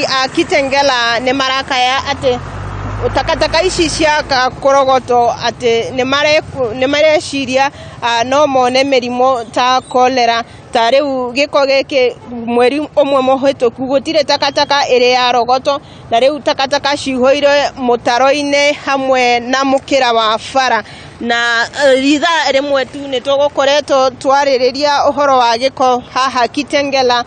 A Kitengela nĩ marakaya atĩ takataka ici cia kũrogotwo atĩ nĩ mareciria no mone mĩrimũ ta cholera. Ta rĩu gĩko gĩkĩ mweri ũmwe mũhĩtũku gũtirĩ takataka ĩrĩ yarogotwo, na rĩu takataka cihũire mũtaro-inĩ hamwe na mũkĩra wa bara. Na rithaa rĩmwe tu nĩ tũgũkoretwo twarĩrĩria ũhoro wa gĩko haha Kitengela,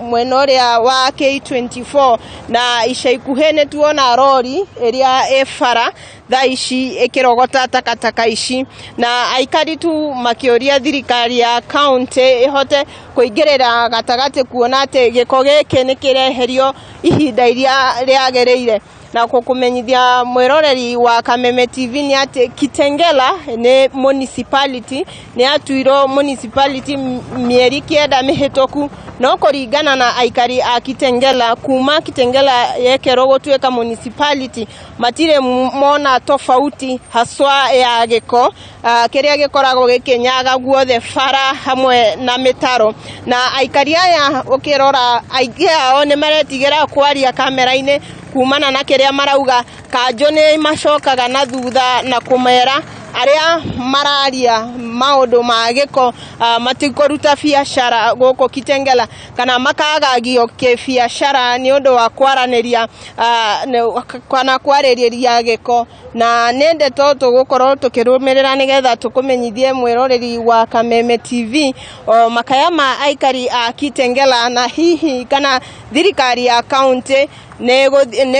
mwena ũrĩa wa K24, na ica ikuhĩ nĩ tuona rori ĩrĩa ĩ bara thaa ici ĩkĩrogota takataka ici, na aikari tu makĩũria thirikari ya kaũntĩ ĩhote kũingĩrĩra gatagatĩ kuona atĩ gĩko gĩkĩ nĩ kĩreherio ihinda iria rĩagĩrĩire. Na kũkũmenyithia mwĩroreri wa Kameme TV nĩ atĩ Kitengela nĩ municipality, nĩ yatuirwo municipality mĩeri 9 mĩhĩtũku, no kũringana na aikari a Kitengela, kuma Kitengela yekerwo gũtuĩka municipality matirĩ mona tofauti haswa ya gĩko kĩrĩa gĩkoragwo gĩkĩnyaga guothe bara hamwe na mĩtaro. Na aikari aya ũkĩrora aingĩ ao nĩ maretigĩra kwaria kamera-inĩ kumana na kĩrĩa marauga kanjũ nĩ macokaga na thutha na kũmera arĩa mararia maũndũ ma gĩko matikũruta biacara gũkũ Kitengela, kana makagagio kĩbiacara nĩ ũndũ wa kwaranĩria kana kwarĩrĩria gĩko. Na nĩ ndeto tũgũkorwo tũkĩrũmĩrĩra nĩgetha tũkũmenyithie mwĩroreri wa Kameme TV o makaya ma aikari a Kitengela, na hihi kana thirikari ya kaunti nĩ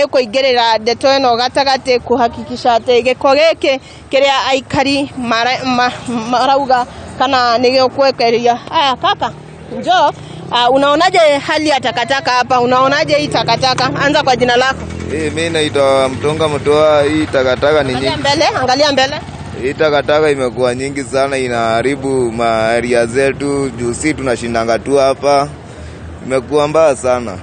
kũingĩrĩra ndeto ĩno gatagatĩ kũhakikisha atĩ gĩko gĩkĩ kĩrĩa aikari marauga kana nĩ gĩkweherio. Aya kaka, njoo. Unaonaje hali ya takataka hapa? Unaonaje hii takataka? Anza kwa jina lako. Mimi naitwa Mtonga Mtoa. Hii takataka ni Angalia nyingi. mbele, angalia mbele. Hii takataka imekuwa nyingi sana, inaharibu maeria zetu, juu si tunashindanga tu hapa. Imekuwa mbaya sana.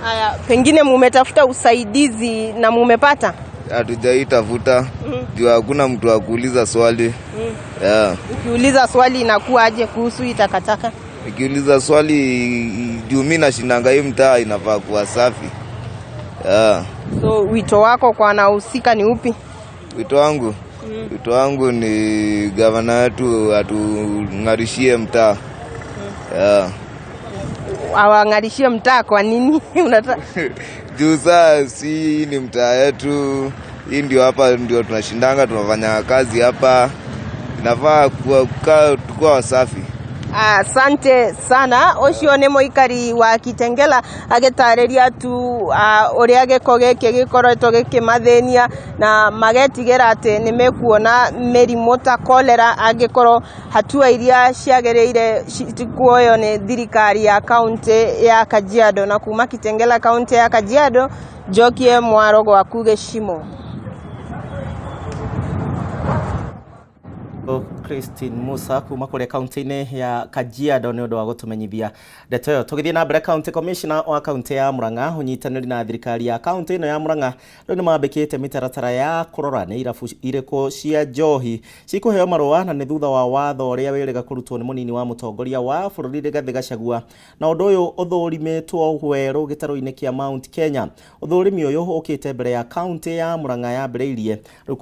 Haya, pengine mumetafuta usaidizi na mumepata? Hatujaitafuta juu hakuna mtu wa kuuliza swali. Yeah. Ukiuliza swali inakuwaje kuhusu hii takataka? Nikiuliza swali juu mimi nashindanga hii mtaa inafaa kuwa safi. Yeah. So wito wako kwa wanahusika ni upi? Wito wangu? Wito wangu ni gavana wetu atung'arishie mtaa. Yeah. Awang'arishie mtaa kwa nini? Juu saa si ni mtaa yetu, hii ndio hapa ndio tunashindanga, tunafanya kazi hapa. Inafaa kuwa wasafi. Asante sana. Ũcio nĩ mũikari wa Kitengela agĩtarĩria tu ũrĩa gĩko gĩkĩ gĩkoretwo gĩkĩmathĩnia na magetigĩra atĩ nĩ mekuona mĩrimũ ta cholera angĩkorwo hatua iria ciagĩrĩire citikuoywo nĩ thirikari ya kaũntĩ ya Kajiado. Na kuma Kitengela kaũntĩ ya Kajiado, njokie mwaro gwaku Gĩcimo. Christine Musa kuma kuria kaunti-inĩ ya Kajiado nĩ ũndũ wa gũtũmenyithia ndeto ĩyo. Tũgĩthiĩ na mbere, county commissioner wa kaunti ya Murang'a ũnyitanĩri na thirikari ya kaunti ĩno ya Murang'a rĩu nĩ mambĩkĩte mĩtaratara ya kũrora nĩ irabu irĩkũ cia njohi cikũheo marũa, na nĩ thutha wa watho ũrĩa wĩrĩga kũrutwo nĩ mũnini wa mũtongoria wa bũrũri Rigathĩ Gachagua, na ũndũ ũyũ ũthũrimĩtwo werũ gĩtarũ-inĩ kĩa Mount Kenya. Ũthũrimi ũyũ ũkĩte mbere ya kaunti ya Murang'a yambĩrĩirie rĩu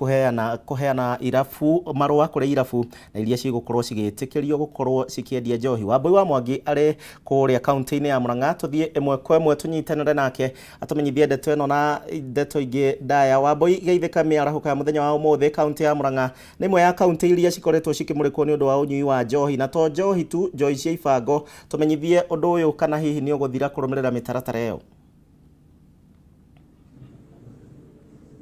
kũheana irabu marũa kũrĩ irabu na iria cigũkorwo cigĩtĩkĩrio gũkorwo cikĩendia njohi. Wambui wa Mwangi arĩ kũrĩa kaunti-inĩ ya Murang'a, tũthiĩ ĩmwe kwa ĩmwe tũnyitanĩre nake atũmenyithie ndeto ĩno na ndeto ingĩ ndaya. Wambui, geithĩka mĩarahũka ya mũthenya wa ũmũthĩ. Kaunti ya Murang'a nĩ ĩmwe ya kaunti iria cikoretwo cikĩmũrĩkwo nĩ ũndũ wa ũnyui wa njohi, na to njohi tu, njohi cia ibango. Tũmenyithie ũndũ ũyũ kana hihi nĩ ũgũthira kũrũmĩrĩra mĩtaratara ĩyo.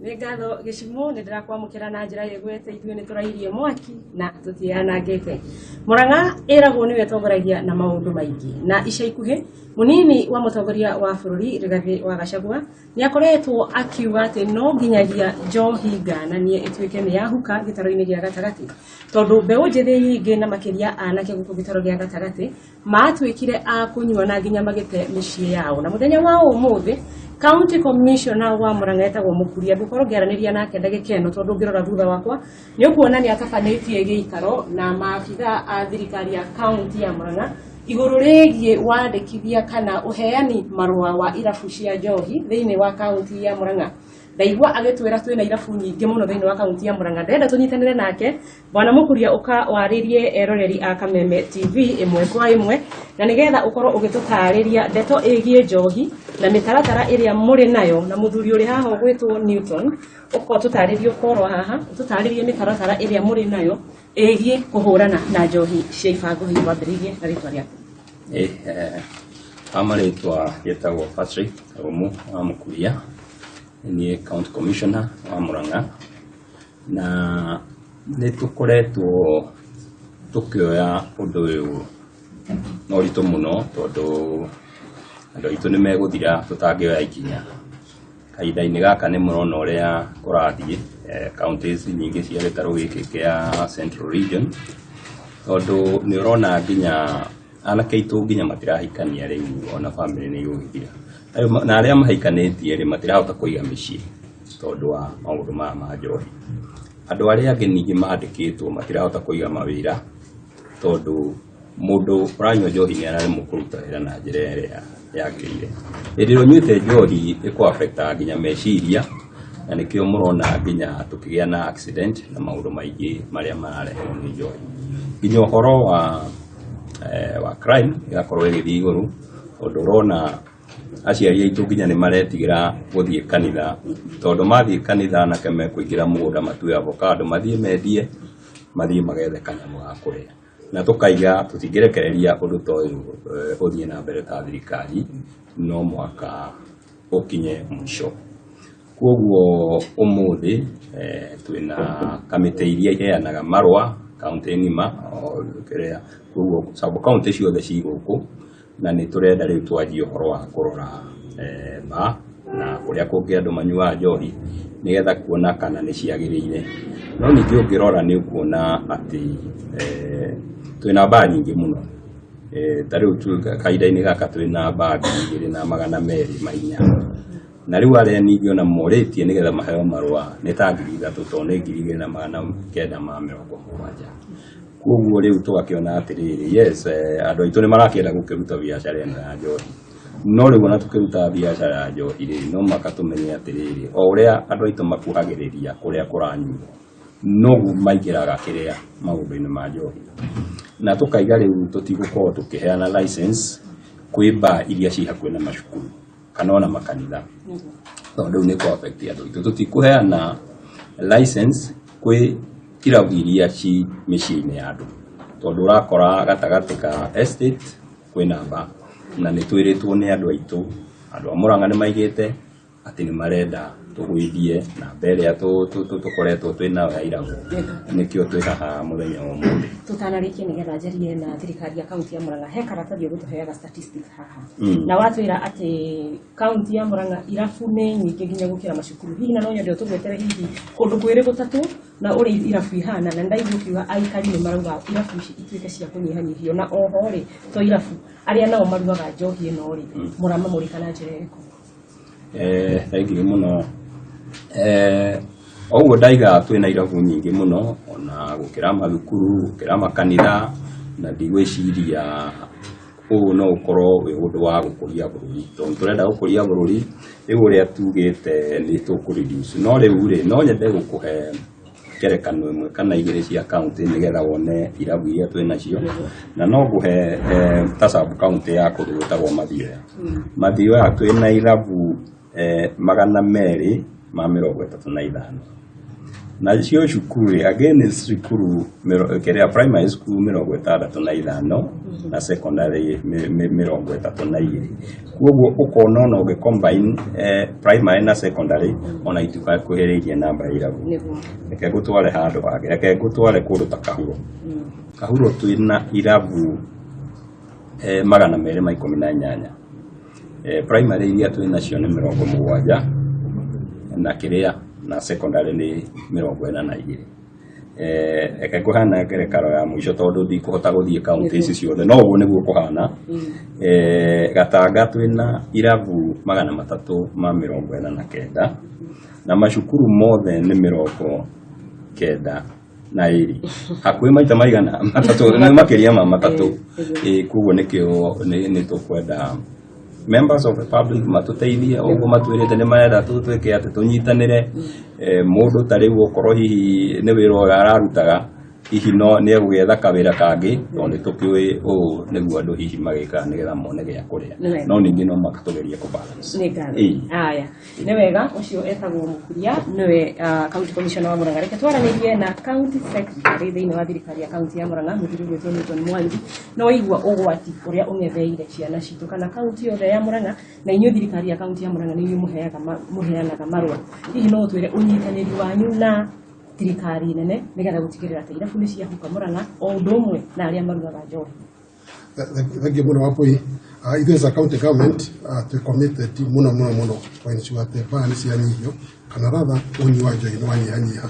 Nĩ ngatho Gĩcimo, nĩ ndĩrakwamũkĩra na njĩra ĩgwete. Ithuĩ nĩ tũrairie mwaki na tũtianangĩte. Murang'a ĩragwo nĩwe ĩtongoragia na maũndũ maingĩ, na ica ikuhĩ mũnini wa mũtongoria wa bũrũri Rigathĩ wa Gachagua nĩ akoretwo akiuga atĩ no nginyagia njohi ngananie ĩtuĩke nĩ yahuka gĩtaro-inĩ gĩa gatagatĩ, tondũ mbeũ njĩthĩ nyingĩ na makĩria anake gũkũ gĩtaro gĩa gatagatĩ matuĩkire a kũnyua na nginya magĩte mĩciĩ yao. Na mũthenya wa ũmũthĩ County Commissioner wa Murang'a etagwo Mũkuria, ngũkorwo ngĩaranĩria nake ndagĩka ĩno, tondũ ũngĩrora thutha wakwa nĩ ũkuona nĩ atabanĩtie gĩikaro na maabitha a thirikari ya county ya Murang'a. Igũrũ rĩgiĩ wandĩkithia kana ũheani marũa wa irabu cia njohi thĩinĩ wa kaunti ya Murang'a. Ndaigua agĩtwĩra twĩna irabu nyingĩ mũno thĩinĩ wa kaunti ya Murang'a. Ndĩrenda tũnyitanĩre nake Bwana Mũkuria, ũka warĩrie eroreri a Kameme TV ĩmwe kwa ĩmwe, na nĩgetha ũkorwo ũgĩtũtarĩria ndeto ĩgiĩ njohi na mĩtaratara ĩrĩa mũrĩ nayo, na mũthuri ũrĩ haha ũgwĩtwo Newton, ũkorwo tũtarĩrie, ũkorwo haha ũtũtarĩrie mĩtaratara ĩrĩa mũrĩ nayo ĩgiĩ kũhũrana na njohi cia ibango. Hihi wambĩrĩirie na rĩtwa rĩaku. Kwa marĩtwa gĩtagwo Patrick Karumu wa Mũkuria, niĩ County Commissioner wa Murang'a, na nĩ tũkoretwo tũkĩoya ũndũ ũyũ na ũritũ mũno, tondũ andũ aitũ nĩ megũthira tũtangĩoya ikinya. Kahinda-inĩ gaka nĩ mũrona ũrĩa kũrathiĩ counties nyingĩ cia gĩtarũ gĩkĩ kĩa Central Region, tondũ nĩ ũrona nginya anake aitũ nginya matirahikania rĩu, ona family nĩ igũgĩthira. Na arĩa mahikanĩtie rĩ, matirahota kũiga mĩciĩ tondũ wa maũndũ maya ma njohi. Andũ arĩa angĩ ningĩ mandĩkĩtwo matirahota kũiga mawĩra, tondũ mũndũ ũranyua njohi nĩ araremwo kũruta wĩra na njĩra ĩrĩa yagĩrĩire. Hĩndĩ ĩrĩa ũnyuĩte njohi ĩkũ affect nginya meciria, na nĩkĩo mũrona nginya tũkĩgĩa na accident na maũndũ maingĩ marĩa mararehwo nĩ njohi. Nginya ũhoro wa crime ĩgakorwo ĩgĩthiĩ igũrũ, tondũ ũrona aciari aitũ nginya nĩ maretigĩra gũthiĩ kanitha, tondũ mathiĩ kanitha anake mekũingĩra mũgũnda matue avocado, mathiĩ mendie, mathiĩ magethe kanyamũ ga kũrĩa. Na tũkaiga tũtingĩrekereria ũndũ ta ũyũ ũthiĩ na mbere ta thirikari, no mũhaka ũkinye mũico. Koguo ũmũthĩ twĩna kamĩtĩ iria iheanaga marũa kaunti ng'ima, kĩrĩa koguo sub county ciothe ci gũkũ, na nĩ tũrenda rĩu twanjie ũhoro wa kũrora bar na kũrĩa kũngĩ andũ manyuaga njohi, nĩgetha kuona kana nĩ ciagĩrĩire. No ningĩ ũngĩrora nĩ ũkuona atĩ twĩna bar nyingĩ mũno. Ta rĩu kahinda-inĩ gaka twĩna bar 2204, na rĩu arĩa ningĩ ona morĩtie nĩgetha maheo marũa nĩ ta 3000, tondũ nĩ 2970. Koguo rĩu tũgakĩona atĩrĩrĩ, yes, andũ aitũ nĩ marakĩenda gũkĩruta biacara ĩno ya njohi, no rĩu ona tũkĩruta biacara ya njohi rĩ, no mũhaka tũmenye atĩrĩrĩ, o ũrĩa andũ aitũ makuhagĩrĩria kũrĩa kũranyuo, noguo maingĩraga kĩrĩa maũndũ-inĩ ma njohi. Na tũkaiga rĩu tũtigũkorwo tũkĩheana license kwĩ bar iria ci hakuhĩ na macukuru kana ona makanitha, tondũ rĩu nĩ kũ affect andũ aitũ. Tũtikũheana license kwĩ irabu iria ci mĩciĩ-inĩ ya andũ, tondũ ũrakora gatagatĩ ka estate kwĩna bar, na nĩ twĩrĩtwo nĩ andũ aitũ, andũ a Murang'a nĩ maigĩte atĩ nĩ marenda tũgũithie namba ĩrĩa tũkoretwo twĩ nayo ya irabu. Nĩkĩo twĩ haha mũthenya wa ũmũthĩ. Tũtanarĩkia, nĩgetha njarie na thirikari ya kaunti ya Murang'a, he karatathi ũgũtũheaga statistics haha, na watwĩra atĩ kaunti ya Murang'a irabu nĩ nyingĩ nginya gũkĩra macukuru. Hihi na no nyende ũtũgwetere hihi kũndũ kwĩrĩ gũtatũ na ũrĩa irabu ihana, na ndaigua ũkiuga aikari nĩ marauga irabu ici ituĩke cia kũnyihanyihio, na oho rĩ, to irabu, arĩa nao marugaga njohi ĩno rĩ, mũramamũrĩka na njĩra ĩrĩkũ? Thank you mũno. O ũguo ndaiga, twĩna irabu nyingĩ mũno ona gũkĩra mathukuru, gũkĩra makanitha, na ndigwĩciria ũũ no ũkorwo wĩ ũndũ wa gũkũria bũrũri, tondũ tũrenda gũkũria bũrũri. Rĩu ũrĩa tugĩte nĩ tũkũ reduce, no rĩu rĩ, no nyende gũkũhe ngerekano ĩmwe kana igĩrĩ cia county nĩgetha wone irabu iria twĩ nacio, na no ngũhe ta sub county ya kũndũ gwĩtagwo Mathioya. Mathioya twĩna irabu 235, nacio cukuru rĩ, again cukuru kĩrĩa primary school 65 na secondary 32. Koguo ũkona ona ũngĩ combine primary na secondary, ona itigakuhĩrĩirie namba ya irabu. Reke ngũtware handũ hangĩ, reke ngũtware kũndũ ta Kahuro. Kahuro twĩna irabu 218. Primary iria twĩ nacio nĩ 70 na kĩrĩa na secondary nĩ 42. Reke ngũhana ngerekano ya mũico, tondũ ndikũhota gũthiĩ kaunti ici ciothe, no ũguo nĩguo kũhana. Gatanga twĩna irabu 349, na macukuru mothe nĩ 98. Na ĩrĩ hakuhĩ maita maigana matatũ, nĩ makĩria ma matatũ. Koguo nĩkĩo nĩ tũkwenda members of the public matũteithie ũguo matwĩrĩte nĩ marenda twĩke atĩ tũnyitanĩre. Mũndũ ta rĩu okorwo hihi nĩ wĩra ũyũ ararutaga, hihi no nĩ egũgĩetha kawĩra kangĩ, tondũ nĩ tũkĩũĩ ũũ nĩguo andũ hihi magĩkaga nĩgetha mone gĩa kũrĩa. Nĩ wega. No ningĩ no mũhaka tũgerie kũ balance. Nĩ ngatho. Ĩĩ. Aya, nĩ wega. Ũcio etagwo Mũkuria, nĩwe county commissioner wa Murang'a. Reke twaranĩrie na county secretary thĩinĩ wa thirikari ya county ya Murang'a, mũthuri ũgwĩtwo Newton Mwangi. No waigua ũgwati ũrĩa ũng'etheire ciana citũ kana county yothe ya Murang'a, na inyuĩ thirikari ya county ya Murang'a nĩ inyuĩ mũheanaga marũa. Hihi no ũtwĩre ũnyitanĩri wanyu na thirikari nene nĩgetha gũtigĩrĩra atĩ irabu nĩ ciahuka Murang'a, o ũndũ ũmwe na arĩa marugaga njohi? Thank you mũno, Wapui. Ithuĩ as a county government twĩ committed mũno mũno mũno kwa ensure atĩ baa nĩ cianyihio, kana rather ũnyui wa njohi nĩ wanyihanyiha.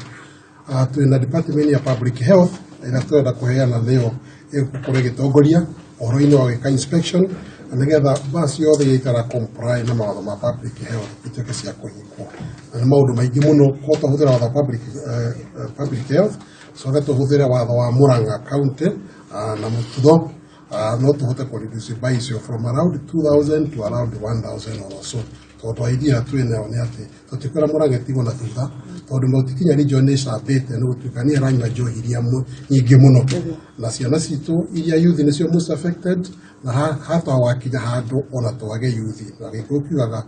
Twĩna department ya public health ĩrĩa tũrenda kũheana, nĩyo ĩgũkorwo ĩgĩtongoria ũhoro-inĩ wa gwĩka inspection, na nĩgetha baa ciothe iria itara comply na mawatho ma public health ituĩke cia kũhingwo. Na nĩ maũndũ maingĩ mũno, korwo twahũthĩra watho wa public health, coke tũhũthĩre watho wa Murang'a County na mũtutho, no tũhote kũ reduce baa icio from around 2000 to around 1000 or so, tondũ idea twĩ nayo nĩ atĩ tũtikwĩra Murang'a ĩtigwo na thutha, tondũ Mount Kenya region nĩ ĩcambĩte nĩ gũtuĩka nĩ ĩranyua njohi iria nyingĩ mũno, na ciana citũ iria youth nĩcio most affected, na hatwawakinya handũ ona twage youth. Na Gĩkũyũ kiugaga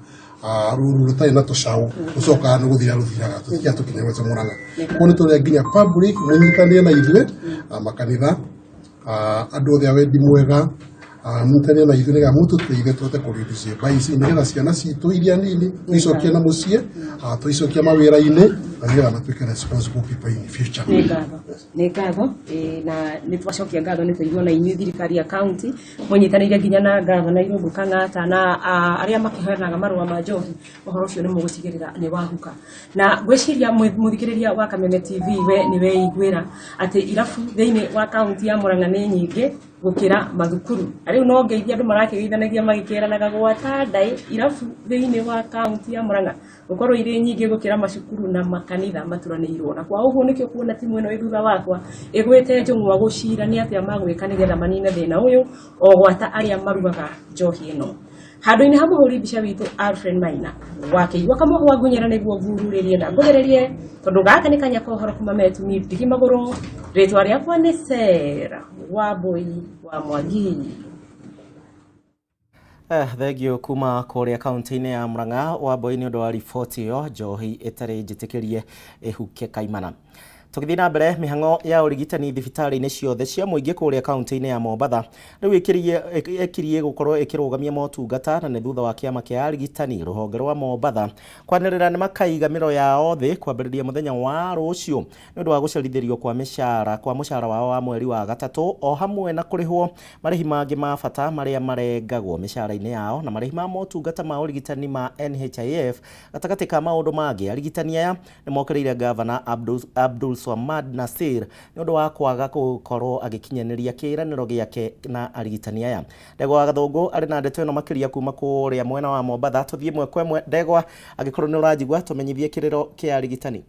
rũru rũtarĩ na tũcaũ rũcokaga nĩ gũthira rũthiraga. Tũtikia tũkinya Murang'a. Koguo nĩ tũrĩa nginya public mũnyitanĩre na ithuĩ, makanitha, andũ othe a wendi mwega, mũnyitanĩre na ithuĩ nĩgetha mũtũteithie tũhote kũ reduce mbaa ici, nĩgetha ciana citũ iria nini tũicokie na mũciĩ, tũicokie mawĩra-inĩ, na nĩgetha matuĩke responsible people in future. Nĩ ngatho, nĩ ngatho. Na nĩ twacokia ngatho nĩ twaigua na inyuĩ thirikari ya county mũnyitanĩire nginya na gavana Irũngũ Kang'ata na arĩa makĩheanaga marũa ma njohi. Ũhoro ũcio nĩ mũgũtigĩrĩra nĩ wahuka, na ngwĩciria mũthikĩrĩria wa Kameme TV, we nĩ weiguĩra atĩ irabu thĩinĩ wa kaunti ya Murang'a nĩ nyingĩ gũkĩra mathukuru. Na rĩu no ngeithia andũ marakĩgeithanagia magĩkĩranaga gwata ndaĩ, irabu thĩinĩ wa kaunti ya Murang'a gũkorwo irĩ nyingĩ gũkĩra macukuru na makanitha maturanĩirwo. Na kwa ũguo nĩkĩo kuona timu ĩno ĩ thutha wakwa ĩgwĩte njũng'wa gũcira nĩ atĩa magwĩka nĩgetha manine thĩna ũyũ, o gwata arĩa marugaga njohi ĩno. Handũ-inĩ ha mũhũri mbica witũ Alfred Maina wakĩigua kamũhwa ngunyĩra nĩguo ngururĩrie na ngũgererie, tondũ gaka nĩ kanya kohoro kuma metumi ndigi magũrũ. Rĩtwa rĩakwa nĩ Sera Wambui wa Mwangi. Thengio kuma kũrĩa kaunti-inĩ ya Murang'a, Wambui, nĩ ũndũ wa riboti ĩyo, njohi ĩtarĩ njĩtĩkĩrie ĩhuke kaimana. Tũgĩthiĩ na mbere, mĩhang'o ya ũrigitani thibitarĩ-inĩ ciothe cia mũingĩ kũrĩa kaunti-inĩ ya Mombatha rĩu ĩkirie gũkorwo ĩkĩrũgamia motungata, na nĩ thutha wa kĩama kĩa arigitani rũhonge rwa Mombatha kwanĩrĩra nĩ makaiga mĩro yao thĩ kwambĩrĩria mũthenya wa rũciũ nĩ ũndũ wa gũcerithĩrio kwa mĩcara kwa mũcara wao wa mweri wa gatatũ, o hamwe na kũrĩhwo marĩhi mangĩ ma bata marĩa marengagwo mĩcara-inĩ yao na marĩhi ma motungata ma ũrigitani ma NHIF, gatagatĩ ka maũndũ mangĩ. Arigitani aya nĩ mokĩrĩire gavana Abdul Swamad Nasir nĩ ũndũ wa kwaga gũkorwo agĩkinyanĩria kĩĩranĩro gĩake na arigitani aya. Ndegwa wa Gathũngũ arĩ na ndeto ĩno makĩria kuma kũrĩa mwena wa Mombatha. Tũthiĩ ĩmwe kwa ĩmwe. Ndegwa, angĩkorwo nĩ ũranjigua, tũmenyithie kĩrĩro kĩa arigitani.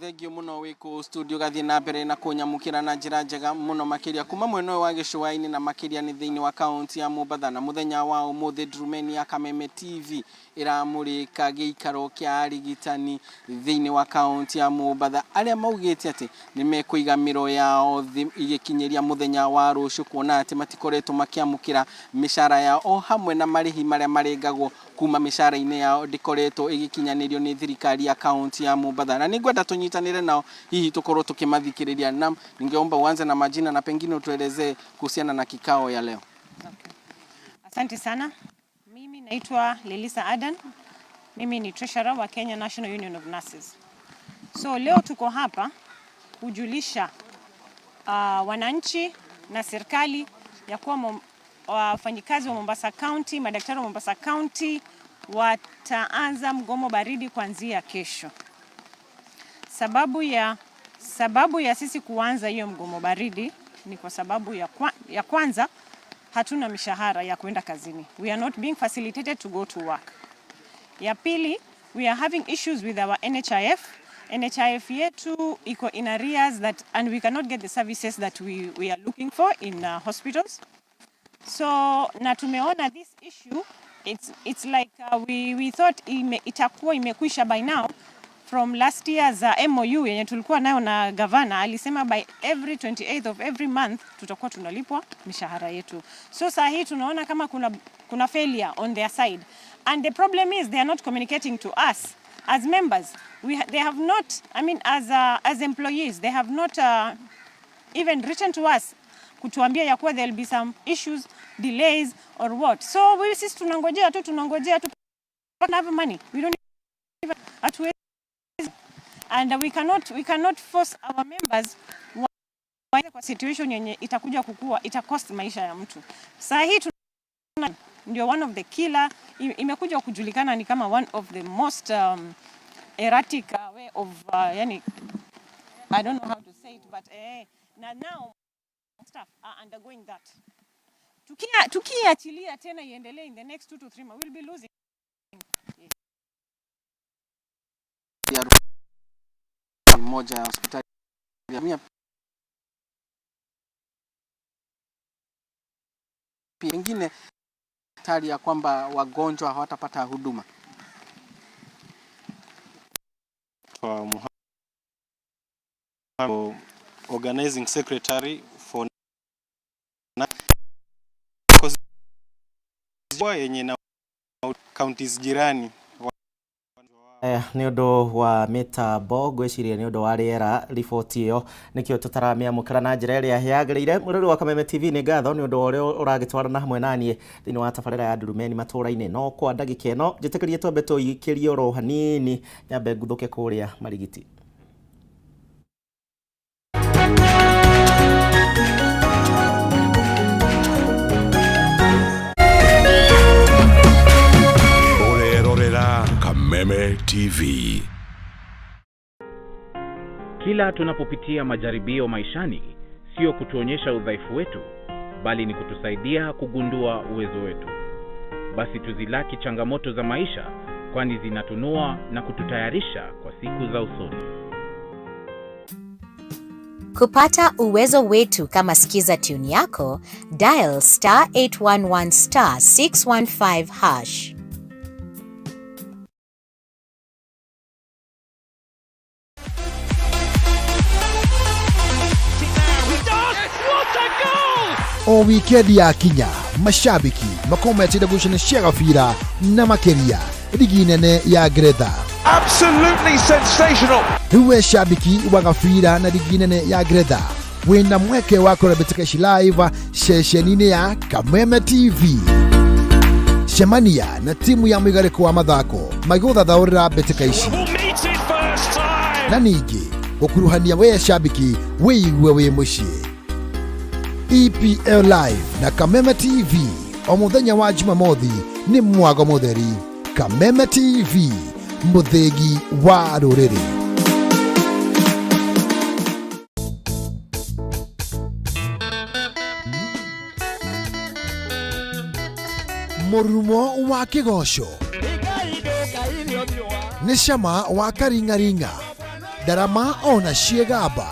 Thengio mũno wĩ kũu studio, gathiĩ na mbere na kũnyamũkĩra na njĩra njega mũno makĩria kuma mwena ũyũ wa gĩcũa-inĩ, na makĩria nĩ thĩinĩ wa kaunti ya Mombatha. Na mũthenya wa ũmũthĩ ndurumeni ya Kameme TV ĩramũrĩka gĩikaro kĩa arigitani thĩinĩ wa kaunti ya Mombatha, arĩa maugĩte atĩ nĩ mekũiga mĩro yao thĩ igĩkinyĩria mũthenya wa rũciũ, kuona atĩ matikoretwo makĩamũkĩra mĩcara yao, o hamwe na marĩhi marĩa marengagwo kuma mĩcara-inĩ yao ndĩkoretwo ĩgĩkinyanĩrio nĩ thirikari ya kaunti ya Mombatha. Na nĩngwenda tũnyitanĩre nao, hihi tũkorwo tũkĩmathikĩrĩria. Na ningeomba uanze na majina na pengine utuelezee kuhusiana na kikao ya leo. Asante sana. Mimi naitwa Lelisa Adan. Mimi ni treasurer wa Kenya National Union of Nurses. So leo tuko hapa kujulisha wananchi na serikali ya kuwa wafanyikazi wa Mombasa County, madaktari wa Mombasa County wataanza mgomo baridi kuanzia kesho. Sababu ya sisi kuanza hiyo mgomo baridi ni kwa sababu ya kwanza, hatuna mishahara ya kwenda kazini. We are not being facilitated to go to work. Ya pili, we are having issues with our NHIF NHIF yetu iko in arrears that and we cannot get the services that we are looking for in hospitals. So na tumeona this issue it's like we thought itakuwa imekwisha by now from last year's MOU yenye tulikuwa nayo na gavana alisema by every 28th of every month tutakuwa tunalipwa mishahara yetu. So saa hii tunaona kama kuna failure on their side and the problem is they are not communicating to us as members. They have not, I mean as employees they have not even written to us kutuambia ya kuwa there will be some issues, delays or what. So we sisi tunangojea tu have money. We don't even hatuwezi, and we cannot force our members kwa situation yenye itakuja kukua ita cost maisha ya mtu. Saa hii tuna ndio one of the killer imekuja kujulikana ni kama one of the most erratic way of yani I don't know how to say it but na now staff are undergoing that. Tukiachilia tena iendelee in the next 2 to 3 months, we'll be losing. Ya moja ya hospitali ya mia pengine hatari ya kwamba wagonjwa hawatapata huduma. Kwa organizing secretary for yenye na counties jirani. Nĩ ũndũ wa mĩtambo ngwĩciria nĩ ũndũ wa rĩera riboti ĩyo nĩkĩo tũtaramĩamũkĩra na njĩra ĩrĩa yagĩrĩire. Mũrori wa Kameme TV, nĩ ngatho nĩ ũndũ wa ũrĩa ũragĩtwarana hamwe naniĩ thĩinĩ wa tabarĩra ya Ndurumeni matũũra-inĩ. No kwa ndagĩka ĩno njĩtĩkĩrie twambe tũikĩrie oro hanini nyambe nguthũke kũrĩa Marigiti. Ũrerorera Kameme TV. Kila tunapopitia majaribio maishani, sio kutuonyesha udhaifu wetu, bali ni kutusaidia kugundua uwezo wetu. Basi tuzilaki changamoto za maisha, kwani zinatunoa na kututayarisha kwa siku za usoni. Kupata Uwezo Wetu kama skiza tune yako, dial *811*615#. O wikendi yakinya, mashabiki makometire gucani cia gabira na makiria rigi nene ya Ngeretha. Absolutely sensational. Rĩu we shabiki wa gabira na rigi nene ya Ngeretha wĩna mweke wa kũrora mbĩtĩka ici live ceceni-inĩ ya Kameme TV. Cemania na timu ya mũigarĩko wa mathako magĩgũthathaũrĩra mbĩtĩka ici na ningĩ gũkuruhania we shabiki wĩigue wĩ mũciĩ. EPL Live na Kameme TV o mũthenya wa Jumamothi nĩ mwago mũtheri. Kameme TV, mũthĩgi wa rũrĩrĩ. Mũrurumo wa kĩgoco nĩ cama wa karing'aring'a ndarama ona ciĩgamba.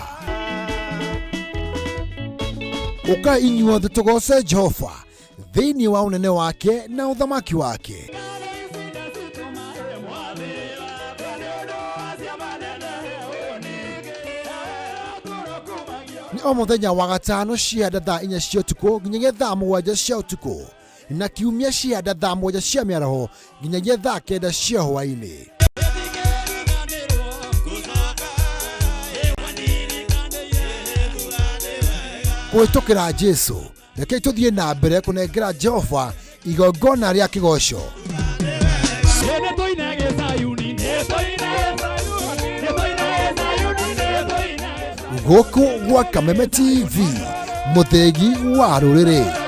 Ũka inyuothe tũgoce Jehova thĩinĩ wa ũnene wake na ũthamaki wake. Nĩ o mũthenya wa gatano cianda thaa 4 cia ũtukũ nginyagia thaa 7 cia ũtukũ na kiumia cianda thaa 7 cia mĩaraho nginyagia thaa 9 cia hwaĩ-inĩ. Kũhĩtũkĩra Jesu, rekei tũthiĩ na mbere kũnengera Jehova igongona rĩa kĩgoco. Gũkũ gwa Kameme TV, mũthĩgi wa rũrĩrĩ.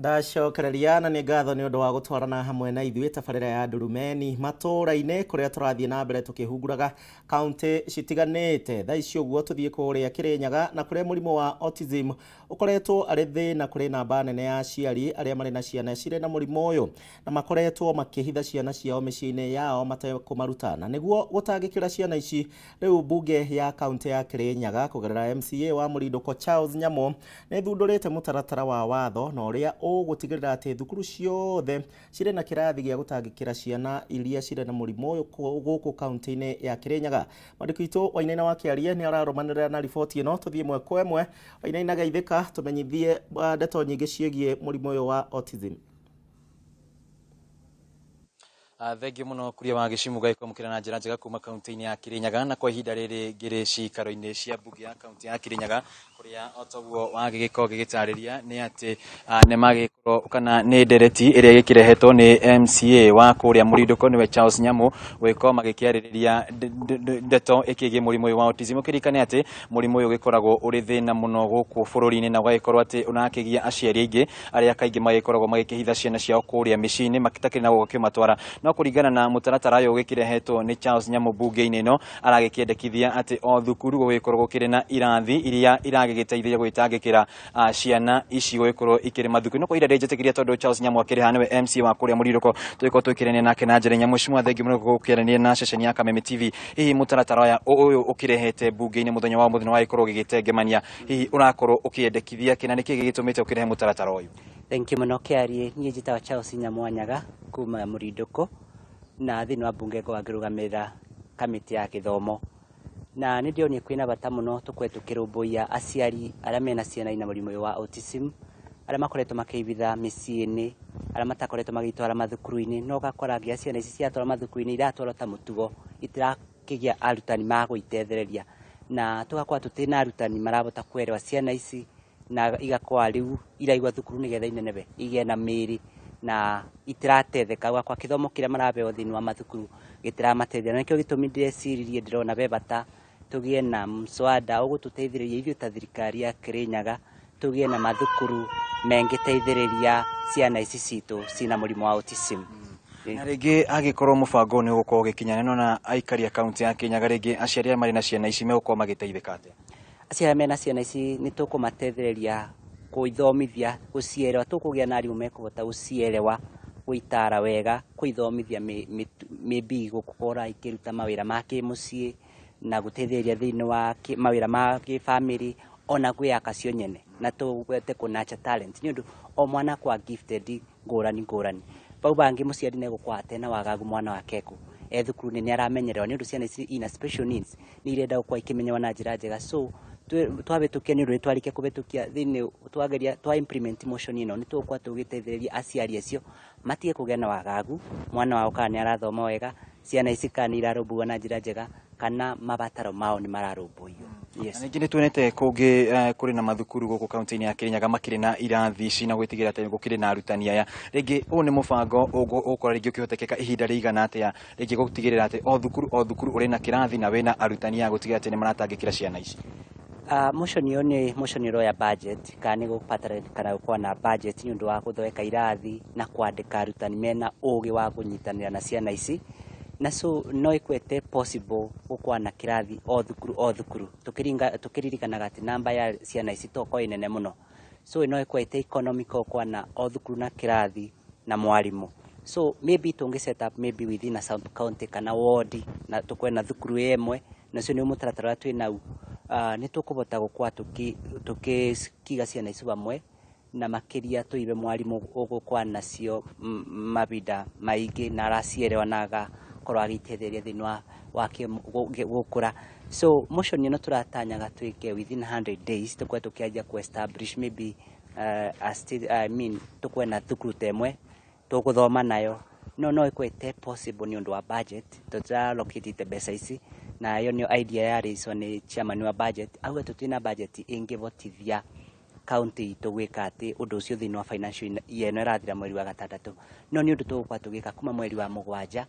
Ndacokereria na nĩ ngatho nĩ ũndũ wa gũtwarana hamwe na ithuĩ tabarĩra ya Ndurumeni matũũra-inĩ kũrĩa tũrathiĩ na mbere tũkĩhunguraga kaunti citiganĩte. Thaa ici ũguo tũthiĩ kũrĩa Kĩrĩnyaga na kũrĩa mũrimũ wa autism ũkoretwo arĩ thĩna kũrĩ namba nene ya aciari arĩa marĩ na ciana cirĩ na mũrimũ ũyũ na makoretwo makĩhitha ciana ciao mĩciĩ-inĩ yao matekũmaruta. Na nĩguo gũtangĩkĩra ciana ici, rĩu mbunge ya kaunti ya Kĩrĩnyaga kũgerera MCA wa Mũrindũko Charles Nyamu nĩ ĩthundũrĩte mũtaratara wa watho na ũrĩa ũgũtigĩrĩra atĩ thukuru ciothe cirĩ na kĩrathi gĩa gũtangĩkĩra ciana iria cirĩ na mũrimũ ũyũ gũkũ kaunti-inĩ ya Kĩrĩnyaga. Mwandĩki witũ Wainaina wa Kĩarie nĩ ararũmanĩrĩra na riboti ĩno. Tũthiĩ ĩmwe kwa ĩmwe. Wainaina, geithĩka, tũmenyithie ndeto nyingĩ ciĩgiĩ mũrimũ ũyũ wa autism. Thengio muno kuria wa gĩcimu gagĩkwamũkĩra na njĩra njega kuma kaunti-inĩ ya Kĩrĩnyaga, na kwa ihinda rĩrĩ ngĩrĩ cikaro-inĩ cia mbunge ya kaunti ya Kĩrĩnyaga, kũrĩa o taguo wagĩgĩkorwo gĩgĩtarĩria nĩ atĩ nĩ magĩkorwo kana nĩ ndereti ĩrĩa ĩgĩkĩrehetwo nĩ MCA wa kũrĩa Mũrindũko, nĩwe Charles Nyamu, gũgĩkorwo magĩkĩarĩrĩria ndeto ĩkĩgiĩ mũrimũ ũyũ wa autism. Ũkĩririkane atĩ mũrimũ ũyũ ũgĩkoragwo ũrĩ thĩna mũno gũkũ bũrũri-inĩ, na ũgagĩkorwo atĩ ũrakĩgia aciari aingĩ arĩa kaingĩ magĩkoragwo magĩkĩhitha ciana ciao kũrĩa mĩciĩ-inĩ matakĩrĩ na gũkĩmatwara. No kũringana na mũtaratara ũyũ ũgĩkĩrehetwo nĩ Charles Nyamu mbunge-inĩ ĩno, aragĩkĩendekithia atĩ o thukuru gũgĩkorwo gũkĩrĩ na irathi iria iragĩgĩteithia gwĩtangĩkĩra ciana ici gũgĩkorwo ikĩrĩ mathukuru. No kwa ihinda rĩrĩ njĩtĩkĩria, tondũ Charles Nyamu akĩrĩ haha, nĩwe MC wa kũrĩa Mũrirũko, tũgĩkorwo tũkĩrania nake na njĩra inya. Mheshimiwa, thengiũ mũno gũkĩaranĩria na ceceni ya Kameme TV. Hihi mũtaratara ũyũ ũkĩrehete mbunge-inĩ mũthenya wa ũmũthĩ nĩ wagĩkorwo ũgĩgĩtengemania, hihi ũrakorwo ũkĩendekithia kĩ na nĩkĩ gĩgĩtũmĩte ũkĩrehe mũtaratara ũyũ? Thank you mũno Kĩarie. Niĩ njĩtagwo Charles Nyamwanyaga kuma Mũrindũkũ, na thĩinĩ wa mbunge ngoragwo ngĩrũgamĩrĩra kamĩtĩ ya gĩthomo, na nĩ ndĩronire kwĩna bata mũno tũkorwe tũkĩrũmbũiya aciari arĩa mena ciana ina mũrimũ ũyũ wa autism, arĩa makoretwo makĩibitha mĩciĩ-inĩ, arĩa matakoretwo magĩitwara mathukuru-inĩ, no ũgakora nginya ciana ici ciatwarwo mathukuru-inĩ iratwarwo ta mũtugo, itirakĩgĩa arutani ma gũitethereria, na tũgakorwo tũtirĩ na arutani marahota kuelewa ciana ici, na igakorwo rĩu iraigua thukuru nĩgetha ineneve igĩe na mĩĩrĩ na itiratetheka. Ũgakora gĩthomo kĩrĩa marabeo thĩinĩ wa mathukuru gĩtiramateithia, na nĩkĩo gĩtũmi ndĩreciririe ndĩrona be bata tũgĩe na mswada ũgũtũteithĩrĩria ithuĩ ta thirikari ya Kĩrĩnyaga tũgĩe na mathukuru mengĩteithĩrĩria ciana ici citũ cina mũrimũ wa autism. Na rĩngĩ angĩkorwo mũbango nĩ ũgũkorwo ũgĩkinya nĩ na aikari a kaunti ya Kĩrĩnyaga, rĩngĩ aciari arĩa marĩ na ciana ici megũkorwo magĩteithĩka atĩa? Aciari arĩa mena ciana ici nĩ tũkũmateithĩrĩria gũithomithia, gũcielewa. Tũkũgĩa na arimũ mekũhota gũcielewa, gũitara wega, kũithomithia maybe gũkorwo ikĩruta mawĩra ma kĩmũciĩ na gũteithĩrĩria thĩinĩ wa mawĩra ma kĩbamĩrĩ, ona gwĩaka cio nyene, na tũgwete kũ nurture talent, nĩ ũndũ o mwana kwa gifted ngũrani ngũrani. Bau bangĩ mũciari nĩegũkorwo atena wagagu mwana wake kũ e thukuru-inĩ nĩ aramenyererwo, nĩ ũndũ ciana ici ina special needs nĩ irenda gũkorwo ikĩmenyerwo na njĩra njega. So twahĩtũkia, nĩ ũndũ nĩ twarĩkia kũhĩtũkia thĩinĩ, twageria twa implement motion ĩno, nĩ tũgũkorwo tũgĩteithĩrĩria aciari acio matige kũgĩa na wagagu mwana wao kana nĩ arathoma wega, ciana ici kana nĩ irarũmbũiyo na njĩra njega, kana mabataro mao nĩ mararũmbũiyo. Yes. Na ningĩ nĩ tuonete kũngĩ kũrĩ na mathukuru gũkũ kaunti-inĩ ya Kĩrĩnyaga makĩrĩ na irathi ici na gwĩtigĩra atĩ gũkĩrĩ na arutani aya. Rĩngĩ ũyũ nĩ mũbango ũgũkorwo rĩngĩ ũkĩhotekeka ihinda rĩigana atĩa, rĩngĩ gũtigĩrĩra atĩ o thukuru o thukuru ũrĩ na kĩrathi na wĩna arutani a gũtigĩrĩra atĩ nĩ maratangĩkĩra ciana ici? Motion ĩyo nĩ motion ĩroya budget, kana nĩ gũbatarĩkana gũkorwo na budget nĩ ũndũ wa gũthondeka irathi na kwandĩka arutani mena ũgĩ wa kũnyitanĩra na ciana ici, na so no ĩkwete possible gũkorwo na kĩrathi o thukuru o thukuru, tũkĩririkanaga atĩ namba ya ciana ici tokorwo ĩ nene mũno, so no ĩkorwo ĩte economical gũkorwo na o thukuru na kĩrathi na mwarimũ. So maybe tũngĩ set up maybe within a sub county kana ward, na tũkorwo na thukuru ĩmwe, na ũcio nĩ mũtaratara ũrĩa twĩ nau, nĩ tũkũhota gũkorwo tũkĩiga ciana ici hamwe, na makĩria tũibe mwarimũ ũgũkorwo nacio mahinda maingĩ na aracielewa na agakorwo agĩteithĩrĩria thĩinĩ wa gũkũra. So motion ĩno tũratanyaga twĩke within 100 days, tũkorwo tũkĩanjia kũ establish maybe a state, I mean, tũkorwo na thukuru ta ĩmwe tũgũthoma nayo, no ĩkorwo ĩte possible nĩ ũndũ wa budget, tondũ tũrallocate mbeca ici, na ĩyo nĩyo idea yarĩcwo nĩ chairman wa budget, auga tũtirĩ na budget ĩngĩhotithia county itũ gwĩka atĩ ũndũ ũcio thĩinĩ wa financial year ĩno ĩrathira mweri wa gatandatũ, no nĩ ũndũ tũgũkorwo tũgĩka kuma mweri wa 7.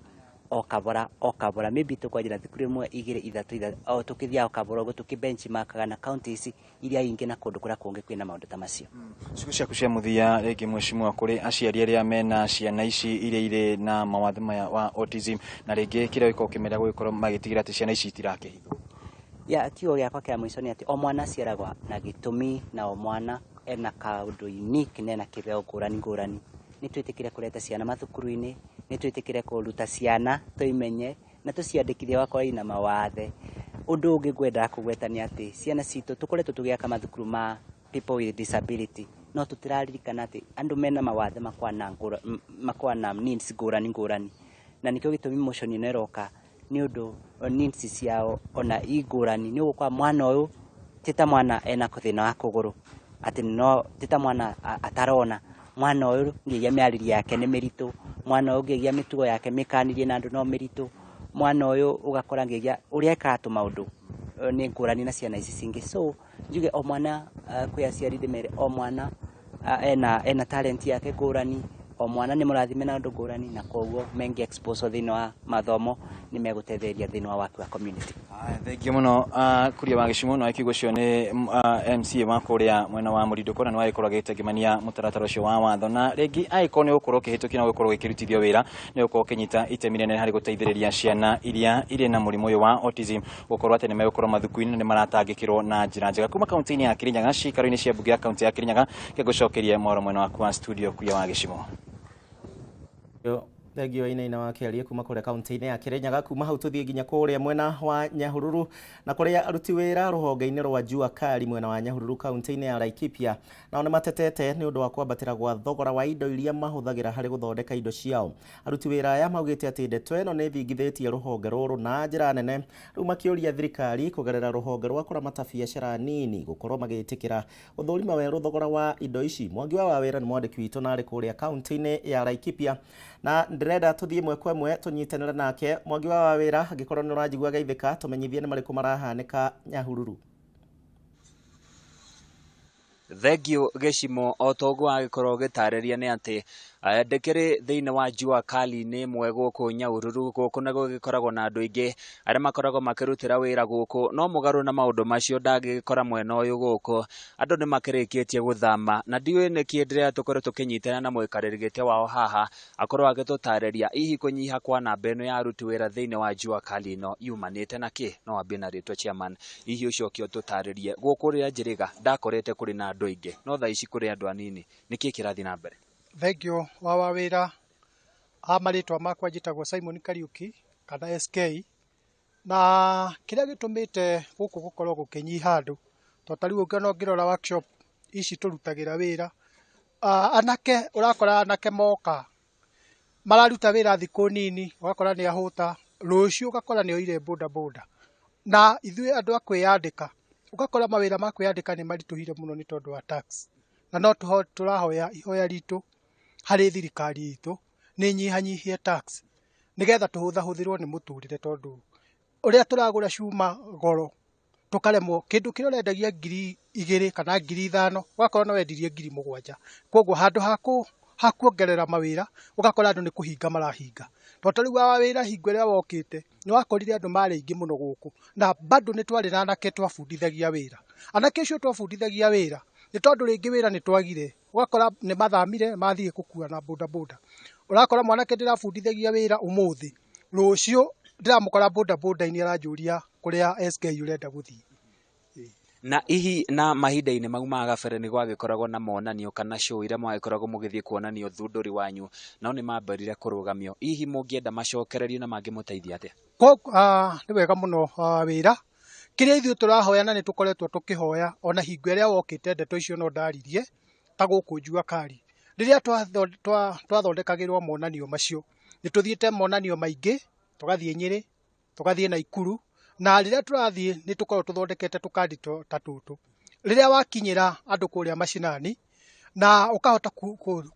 o kabora o kabora, maybe tũkwanjĩra thukuru ĩmwe igĩrĩ ithatũ o tũkĩthiaga o kabora ũguo tũkĩ benchmarkaga na counties iria ingĩ na kũndũ kũrĩa kũngĩ kwĩna maũndũ ta macio. Ciugo ciaku cia mũthia rĩngĩ mheshimiwa kũrĩ aciari arĩa mena ciana ici iria irĩ na mawathe maya wa autism, na rĩngĩ kĩrĩa ũgĩkorwo ũkĩmera gũgĩkorwo magĩtigĩra atĩ ciana ici itirakĩhithwo? Ya, kiugo gĩakwa kĩa mũico nĩ atĩ o mwana aciaragwo na gĩtũmi, na o mwana ena kaũndũ unique na ena kĩheo ngũrani ngũrani. Nĩ twĩtĩkĩre kũreta ciana mathukuru-inĩ, nĩ twĩtĩkĩre kũruta ciana tũimenye na tũciandĩkithie wakorwo ina mawathe. Ũndũ ũngĩ ngwendaga kũgweta nĩ atĩ ciana citũ tũkoretwo tũgĩaka mathukuru ma people with disability, no tũtiraririkana atĩ andũ mena mawathe makoragwo na needs ngũrani ngũrani, na nĩkĩo gĩtũmi motion ĩno ĩroka nĩ ũndũ needs ciao ona i ngũrani. Nĩ ũgũkora mwana ũyũ ti ta mwana ena thĩna wa kũgũrũ, atĩ no ti ta mwana atarona, mwana ũyũ nginya mĩarĩrie yake nĩ mĩritũ, mwana ũyũ nginya mĩtugo yake mĩkanirie na andũ no mĩritũ, mwana ũyũ ũgakora nginya ũrĩa ekaga tũmaũndũ nĩ ngũrani na ciana ici cingĩ. So njuge o mwana, kwĩ aciari ndĩmere o mwana ena talent yake ngũrani, o mwana nĩ mũrathime na ũndũ ngũrani, na koguo mengi expose thĩinĩ wa mathomo nĩ megũteithĩrĩria thĩinĩ wa waki wa community. Thengiũ mũno Kuria wa Gĩcumo, na kiugo ũcio nĩ MCA wa kũrĩa mwena wa Mũrindũko, na nĩ wagĩkorwo agĩteng'emania mũtaratara ũcio wa watho, na rĩngĩ angĩkorwo nĩ ũgũkorwo ũkĩhĩtũkia na ũgũkorwo ũgĩkĩrutithio wĩra, nĩ ũgũkorwo ũkĩnyita itemi rĩnene harĩ gũteithĩrĩria ciana iria irĩ na mũrimũ ũyũ wa autism gũkorwo atĩ nĩ megũkorwo mathukuru-inĩ na nĩ maratangĩkĩrwo na njĩra njega. Kuma kaunti-inĩ ya Kirinyaga, cikaro-inĩ cia mbunge ya kaunti ya Kirinyaga, ngĩgũcokerie mwaro mwena waku wa studio Kuria wa Gĩcumo. Thengio Inaina wa Kĩarie kuma kũrĩa kaunti-inĩ ya Kirinyaga. Kuma hau tũthiĩ nginya kũrĩa mwena wa Nyahururu, na kũrĩa aruti wĩra rũhonge-inĩ rwa Jua Kali mwena wa Nyahururu kaunti-inĩ ya Laikipia nao nĩ matetete nĩ ũndũ wa kwambatĩra gwa thogora wa indo iria mahũthagĩra harĩ gũthondeka indo ciao. Aruti wĩra aya maugĩte atĩ ndeto ĩno nĩ ĩthingithĩtie rũhonge rũrũ na njĩra nene, rĩu makĩũria thirikari kũgerera rũhonge rwa kũramata biacara nini gũkorwo magĩtĩkĩra gũthũrima werũ thogora wa indo ici. Mwangi wa Wawĩra nĩ mwandĩki witũ na arĩ kũrĩa kaunti-inĩ ya Laikipia, na ndĩrenda tũthiĩ ĩmwe kwa ĩmwe tũnyitanĩre nake. Mwangi wa Wawĩra, angĩkorwo nĩ ũranjigua geithĩka, tũmenyithie nĩ marĩkũ marahanĩka Nyahururu. Thengio Gĩcimo, o ta ũguo agĩkorwo ũgĩtarĩria nĩ atĩ ndĩkĩrĩ thĩinĩ wa Jua Kali nĩ ĩmwe gũkũ Nyahururu. Gũkũ nĩ gũgĩkoragwo na andũ aingĩ arĩa makoragwo makĩrutĩra wĩra gũkũ, no mũgarũ na maũndũ macio ndangĩgĩkora mwena ũyũ gũkũ andũ nĩ makĩrĩkĩtie gũthama, na ndiũĩ nĩkĩ ndĩrĩa tũkorwo tũkĩnyitana na mũikarĩri gĩtĩ wao haha akorwo agĩtũtarĩria hihi kũnyiha kwa namba ĩno ya aruti wĩra thĩinĩ wa Jua Kali ĩno yumanĩte na kĩ. No ambie na rĩtwa chairman, hihi ũcoke ũtũtarĩrie gũkũ ũrĩa njĩrĩga ndakorete kũrĩ na andũ aingĩ, no thaa ici kũrĩ andũ anini, nĩkĩ kĩrathiĩ na mbere? Thengio wa Wawĩra, a marĩtwa makwa njĩtagwo Simon Kariuki kana SK, na kĩrĩa gĩtũmĩte gũkũ gũkorwo gũkĩnyiha andũ, to ta rĩu ũngĩona ũngĩrora workshop ici tũrutagĩra wĩra, anake ũrakora anake moka mararuta wĩra thikũ nini, ũgakora nĩ ahũta, rũciũ ũgakora nĩ oire boda boda. Na ithuĩ andũ a kwĩyandĩka, ũgakora mawĩra ma kwĩyandĩka nĩ maritũhire mũno nĩ tondũ wa tax, na no tũrahoya ihoya ritũ harĩ thirikari itũ nĩ nyihanyihie tax nĩgetha tũhũthahũthĩrwo nĩ mũtũrĩre, tondũ ũrĩa tũragũra cuma goro tũkaremwo, kĩndũ kĩrĩa ũrendagia 2,000 kana 5,000 ũgakora no wendirie 7,000. Koguo handũ ha kuongerera mawĩra ũgakora andũ nĩ kũhinga marahinga. To ta rĩu wa wĩra hingo ĩrĩa wokĩte nĩ wakorire andũ marĩ aingĩ mũno gũkũ, na bado nĩ twarĩ na anake twabundithagia wĩra. Anake acio twabundithagia wĩra nĩ tondũ rĩngĩ wĩra nĩ twagire, ũgakora nĩ mathamire mathiĩ gũkua na boda boda. Ũrakora mwanake ndĩrabundithagia wĩra ũmũthĩ, rũciũ ndĩramũkora boda boda-inĩ aranjũria kũrĩa SK ũrenda gũthiĩ. Na hihi na mahinda-inĩ mau ma gabere nĩ gwagĩkoragwo na monanio kana show iria mwagĩkoragwo mũgĩthiĩ kuonania ũthundũri wanyu, no nĩ mambĩrĩire kũrũgamio, hihi mũngĩenda macokererio na mangĩmũteithia atĩa? Nĩ wega mũno wĩra kĩrĩa ithuĩ tũrahoya, na nĩ tũkoretwo tũkĩhoya ona hingo ĩrĩa wokĩte ndeto icio no ndaririe ta gũkũ Jua Kali rĩrĩa twathondekagĩrwo monanio macio, nĩ tũthiĩte monanio maingĩ, tũgathiĩ Nyĩrĩ, tũgathiĩ Naikuru, na rĩrĩa tũrathiĩ nĩ tũkoragwo tũthondekete tũkandi ta tũtũ. Rĩrĩa wakinyĩra andũ kũrĩa macinani na ũkahota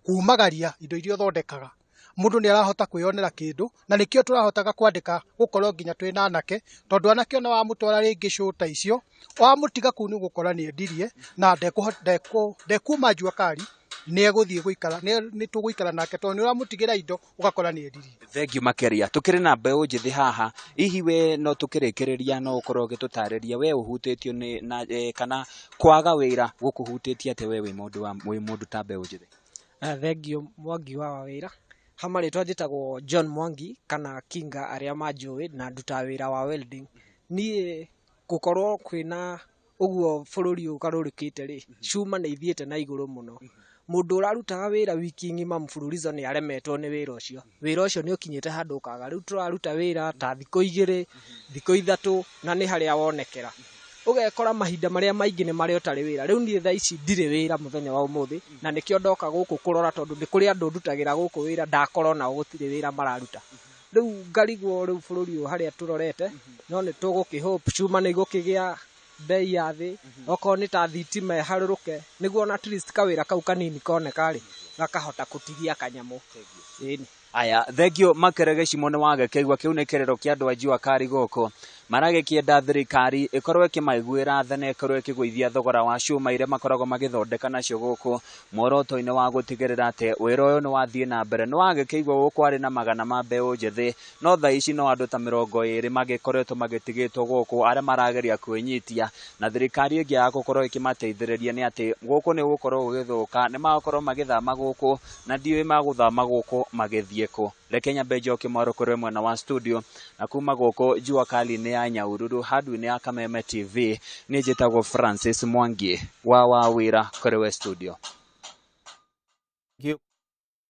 kumagaria indo iria ũthondekaga, mũndũ nĩ arahota kwĩyonera kĩndũ, na nĩkĩo tũrahotaga kwandĩka gũkorwo nginya twĩna anake, tondũ anake ona wamũtwara rĩngĩ show ta icio, wamũtiga kũu nĩ ũgũkora nĩ endirie na ndekuma Jua Kali Nĩ egũthiĩ gũikara, nĩ tũgũikara nake tondũ nĩ ũramũtigĩra indo ũgakora nĩ endirie. Thengiũ makĩria. Tũkĩrĩ na mbeũ njĩthĩ haha, hihi we no tũkĩrĩkĩrĩria no ũkorwo ũgĩtũtarĩria we ũhutĩtio nĩ na kana kwaga wĩra gũkũhutĩtie atĩa we wĩ mũndũ wa wĩ mũndũ ta mbeũ njĩthĩ? Thengiũ Mwangi wa Wawĩra. Ha marĩtwa njĩtagwo John Mwangi kana Kinga arĩa manjũĩ, na ndutaga wĩra wa welding. Niĩ gũkorwo kwĩna ũguo bũrũri ũgarũrũkĩte rĩ, cuma nĩ ithiĩte na igũrũ mũno. Mũndũ ũrarutaga wĩra wiki ng'ima mfululizo nĩ aremetwo nĩ wĩra ũcio. Wĩra ũcio nĩ ũkinyĩte handũ ũkaga. Rĩu tũraruta wĩra ta thikũ 2, thikũ 3, na nĩ harĩa wonekera. Ũgekora mahinda marĩa maingĩ nĩ marĩa ũtarĩ wĩra. Rĩu niĩ thaa ici ndirĩ wĩra mũthenya wa ũmũthĩ, na nĩkĩo ndoka gũkũ kũrora tondũ nĩ kũrĩ andũ ndutagĩra gũkũ wĩra, ndakora onao gũtirĩ wĩra mararuta. Rĩu ngarigwo rĩu bũrũri ũyũ harĩa tũrorete, no nĩ tũgũkĩ hope cuma nĩ igũkĩgĩa bei ya thĩ, okorwo nĩ ta thitima ĩharũrũke, nĩguo ona at least kawĩra kau kanini koneka rĩ, gakahota kũtigia kanyamũ. Ĩni. Aya, thengio makĩria gĩcimo nĩ wagĩkĩigua kĩu nĩ kĩrĩro kĩa andũ a Jua Kali gũkũ maragĩkĩenda thirikari ĩkorwo ĩkĩmaiguĩra tha na ĩkorwo ĩkĩgũithia thogora wa cuma iria makoragwo magĩthondeka nacio gũkũ muoroto-inĩ wa gũtigĩrĩra atĩ wĩra ũyũ nĩ wathiĩ na mbere. Nĩ wagĩkĩigua gũkũ arĩ na magana ma mbeũ njĩthĩ, no thaa ici no andũ ta 20 magĩkoretwo magĩtigĩtwo gũkũ arĩa marageria kwĩnyitia, na thirikari ĩngĩaga gũkorwo ĩkĩmateithĩrĩria nĩ atĩ gũkũ nĩ gũkorwo gũgĩthũka, nĩ magũkorwo magĩthama gũkũ na ndiũĩ magũthama gũkũ magĩthiĩ kũ. Reke nyambe njoke mwaro kũrĩ mwena wa studio, na kuma gũkũ Jua Kali nĩ ya Nyahururu handũ-inĩ ya Kameme TV, niĩ njĩtagwo Francis Mwangi wa Wawĩra kũrĩ we studio.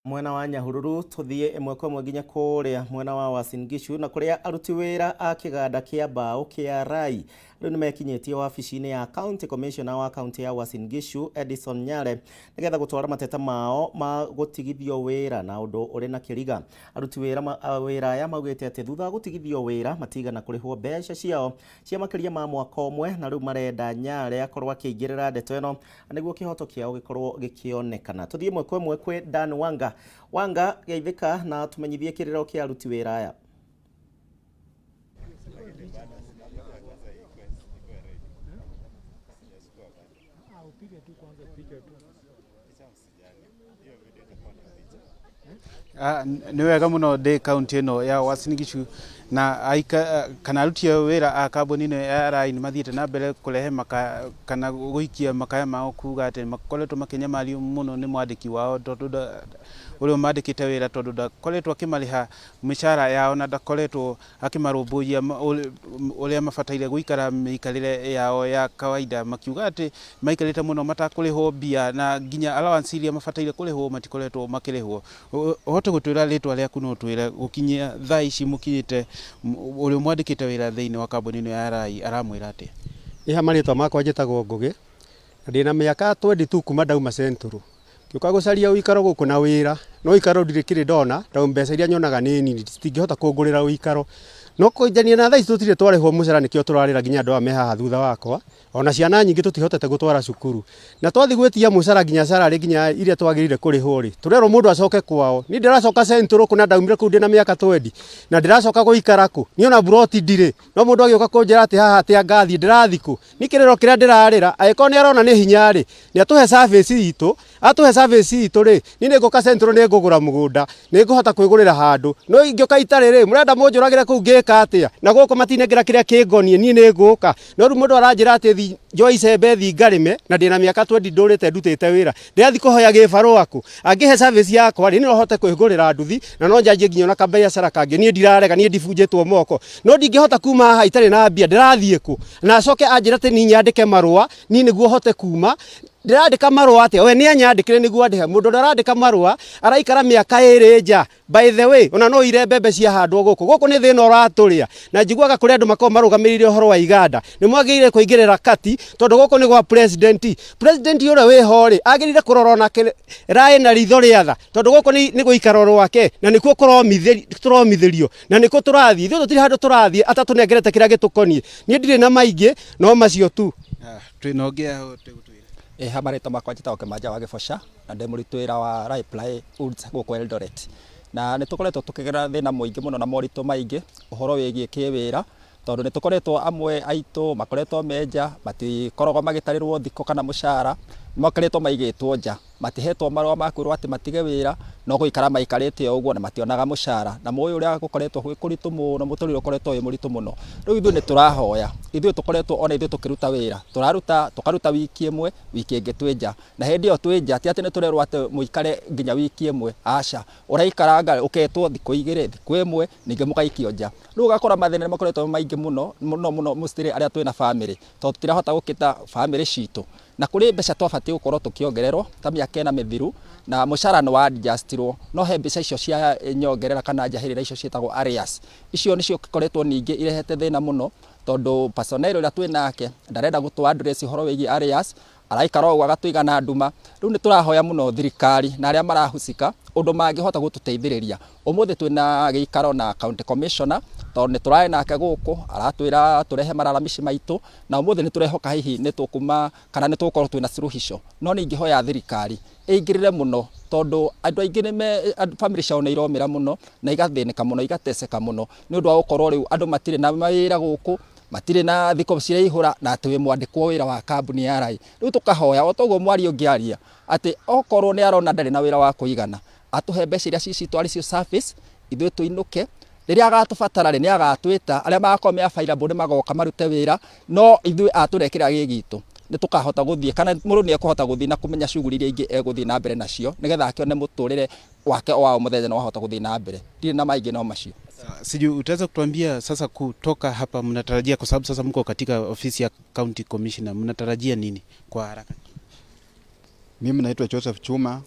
Mwena wa Nyahururu tuthie ĩmwe kwa ĩmwe nginya kũrĩa mwena wa Uasin Gishu, na kũrĩa aruti wĩra a kĩganda kĩa mbaũ kĩa Rai rĩu nĩmekinyĩtie wabici-inĩ ya County Commissioner wa kaunti ya Uasin Gishu Edison Nyare nĩgetha gũtwara mateta mao ma gũtigithio wĩra na ũndũ ũrĩ na kĩriga. Aruti wĩra aya maugĩte atĩ thutha wa gũtigithio wĩra matigana kũrĩhwo mbeca ciao cia makĩria ma mwaka ũmwe, na rĩu marenda Nyare akorwo akĩingĩrĩra ndeto ĩno nĩguo kĩhoto kĩao gĩkorwo gĩkĩonekana. Tũthiĩ ĩmwe kwa ĩmwe kwĩ Dan Wanga. Wanga, geithĩka na tũmenyithie kĩrĩro kĩa aruti wĩra aya. Nĩ wega mũno ndĩ kaunti ĩno ya Uasin Gishu, na aika kana aruti a wĩra a kambuni ĩno ya Rai nĩ mathiĩte na mbere kũrehe maka kana gũikia makaya mao kuga atĩ makoretwo makĩnyamario mũno nĩ mwandĩki wao tondũ ũrĩa ũmandĩkĩte wĩra, tondũ ndakoretwo akĩmarĩha mĩcara yao na ndakoretwo akĩmarũmbũiya ũrĩa mabataire gũikara mĩikarĩre yao ya kawaida, makiuga atĩ maikarĩte mũno matakũrĩhwo mbia na nginya allowance iria mabataire kũrĩhwo matikoretwo makĩrĩhwo. Ũhote gũtwĩra rĩtwa rĩaku no ũtwĩre gũkinyia thaa ici mũkinyĩte ũrĩa mwandĩkĩte wĩra thĩinĩ wa kambuni ĩno ya Rai aramwĩra atĩa? Niĩ marĩtwa makwa njĩtagwo Ngũgĩ, na ndĩna mĩaka 22 kuma ndauma Central. Ngĩũka gũcaria ũikaro gũkũ na wĩra, no ũikaro ndirĩ kĩrĩ ndona, tondũ mbeca iria nyonaga nĩ nini, citingĩhota kũngũrĩra ũikaro. No kũnjania na thaa ici tũtirĩ twarĩhwo mũcara, nĩkĩo tũrarĩra nginya andũ aya me haha thutha wakwa. Ona ciana nyingĩ tũtihotete gũtwara cukuru. Na twathiĩ gwĩtia mũcara nginya salary nginya iria twagĩrĩire kũrĩhwo rĩ, tũrerwo mũndũ acoke kwao. Niĩ ndĩracoka Central kũ na ndaumire kũu ndĩna mĩaka 20, na ndĩracoka gũikara kũ? Niĩ ona buroti ndirĩ. No mũndũ agĩũka kũnjĩra atĩ haha atĩ angathiĩ, ndĩrathiĩ kũ? Niĩ kĩrĩro kĩrĩa ndĩrarĩra, angĩkorwo nĩ arona nĩ hinya rĩ, nĩ atũhe service itũ, atũhe service itũ rĩ, niĩ nĩ ngũka Central nĩ ngũgũra mũgũnda, nĩ ngũhota kwĩgũrĩra handũ. No ingĩũka itarĩ rĩ, mũrenda mũnjũragĩre kũu ngĩka atĩa? Na gũkũ matinengera kĩrĩa kĩngoniĩ, niĩ nĩ ngũka. No rĩu mũndũ aranjĩra atĩ njoe icembe thi ngarĩme, na ndĩna mĩaka 20 ndũrĩte ndutĩte wĩra. Ndĩrathiĩ kũhoya gĩbarũa kũ? Angĩhe service yakwa rĩ, no hote kwĩgũrĩra nduthi, na no njanjie nginya ona kabiacara kangĩ. Niĩ ndirarega, niĩ ndibunjĩtwo moko. No ndingĩhota kuma haha itarĩ na mbia, ndĩrathiĩ kũ? Na acoke anjĩre atĩ niĩ nyandĩke marũa, niĩ nĩguo hote kuma. Ndĩrandĩka marũa atĩa? We nĩ anyandĩkĩre nĩguo andĩhe. Mũndũ ũrĩa ũrandĩka marũa araikara mĩaka 2 nja. By the way, ona no ire mbembe ciahandwo gũkũ. Gũkũ nĩ thĩna ũratũrĩa. Na njiguaga kũrĩ andũ makoragwo marũgamĩrĩire ũhoro wa iganda. Nĩ mwagĩrĩire kũingĩrĩra kati, tondũ gũkũ nĩ gwa president. President ũrĩa wĩho rĩ, agĩrĩire kũrora onake Rai na ritho rĩa tha, tondũ gũkũ nĩ gũikaro rwake, na nĩkuo tũromithĩrio, na nĩkuo tũrathiĩ. Ithuĩ tũtirĩ handũ tũrathiĩ atatũnengerete kĩrĩa gĩtũkoniĩ. Niĩ ndirĩ na maingĩ, no macio tu. Twĩna ũngĩ ahote gũtwĩra. Ha marĩtwa makwa njĩtagwo Kĩmanja wa Gĩboca, na ndĩ mũruti wĩra wa Rai Ply Woods gũkũ Eldoret. Na nĩ tũkoretwo tũkĩgerera thĩna mũingĩ mũno na moritũ maingĩ ũhoro wĩgiĩ kĩwĩra, tondũ nĩ tũkoretwo amwe aitũ makoretwo me nja, matikoragwo magĩtarĩrwo thikũ kana mũcara. Makoretwo maigĩtwo nja, matihetwo marũa ma kwĩrwo atĩ matige wĩra, no gũikara maikarĩte o ũguo na mationaga mũcara. Na mũĩ ũrĩa gũkoretwo gwĩ kũritũ mũno, mũtũrĩre ũkoretwo wĩ mũritũ mũno. Rĩu ithuĩ nĩ tũrahoya, ithuĩ tũkoretwo ona ithuĩ tũkĩruta wĩra, tũraruta tũkaruta wiki ĩmwe, wiki ĩngĩ twĩ nja. Na hĩndĩ ĩyo twĩ nja, ti atĩ nĩ tũrerwo atĩ mũikare nginya wiki ĩmwe, aca. Ũraikaranga ũketwo thikũ igĩrĩ, thikũ ĩmwe, ningĩ mũgaikio nja. Rĩu ũgakora mathĩna nĩ makoretwo me maingĩ mũno, mũno mũno mũcitĩrĩ arĩa twĩna bamĩrĩ, tondũ tũtirahota gũkĩta bamĩrĩ citũ. Na kũrĩ mbeca twabatiĩ gũkorwo tũkĩongererwo ta mĩaka ĩna mĩthiru, na mũcara nĩ wa adjustirwo, no he mbeca icio cia nyongerera kana njahĩrĩra icio ciĩtagwo arrears. Icio nĩcio ikoretwo ningĩ irehete thĩna mũno, tondũ personnel ũrĩa twĩ nake ndarenda gũtũ address ũhoro wĩgiĩ arrears, araikara o ũguo agatũiga na nduma. Rĩu nĩ tũrahoya mũno thirikari na arĩa marahusika ũndũ mangĩhota gũtũteithĩrĩria. Ũmũthĩ twĩna gĩikaro na county commissioner, tondũ nĩ tũrarĩ nake gũkũ, aratwĩra tũrehe malalamishi maitũ, na ũmũthĩ nĩ tũrehoka hihi nĩ tũkuma kana nĩ tũgũkorwo twĩna suluhisho. No nĩ ingĩhoya thirikari ĩingĩrĩre mũno, tondũ andũ aingĩ nĩ bamĩrĩ ciao nĩ iromĩra mũno na igathĩnĩka mũno, igateseka mũno nĩ ũndũ wa gũkorwo rĩu andũ matirĩ na mawĩra gũkũ, matirĩ na thikũ ciraihũra, na atĩ wĩ mwandĩkwo wĩra wa kambuni ya Rai. Rĩu tũkahoya o toguo mwaria ũngĩ aria, atĩ okorwo nĩ arona ndarĩ na wĩra wa kũigana, atũhe mbeca iria cicitũ arĩ cio service, ithuĩ tũinũke. Rĩrĩa agatũbatara rĩ, nĩ agatwĩta, arĩa magakorwo me available nĩ magoka marute wĩra, no ithuĩ atũre kĩrĩa gĩ gitũ nĩ tũkahota gũthiĩ, kana mũndũ nĩ ekũhota gũthiĩ na kũmenya shughuli iria ingĩ egũthiĩ na mbere nacio, nĩgetha akĩone mũtũrĩre wake wa o mũthenya nĩ wahota gũthiĩ na mbere. Ndirĩ na maingĩ no macio. Sijui utaweza kutuambia sasa kutoka hapa mnatarajia, kwa sababu sasa mko katika ofisi ya county commissioner, mnatarajia nini kwa haraka? Mimi naitwa Joseph Chuma.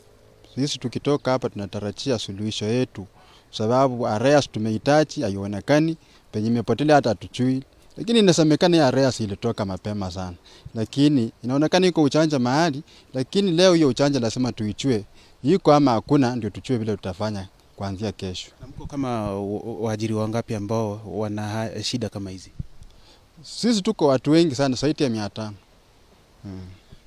Sisi tukitoka hapa tunatarajia suluhisho yetu, sababu arrears tumehitaji haionekani, penye imepotelea hata hatujui. Lakini inasemekana ya arrears ilitoka mapema sana, lakini inaonekana iko uchanja mahali, lakini leo hiyo uchanja lazima tuichue iko ama hakuna, ndio tujue vile tutafanya kuanzia kesho. Na mko kama waajiri wangapi ambao wana shida kama hizi? Sisi tuko watu wengi sana, zaidi ya 500.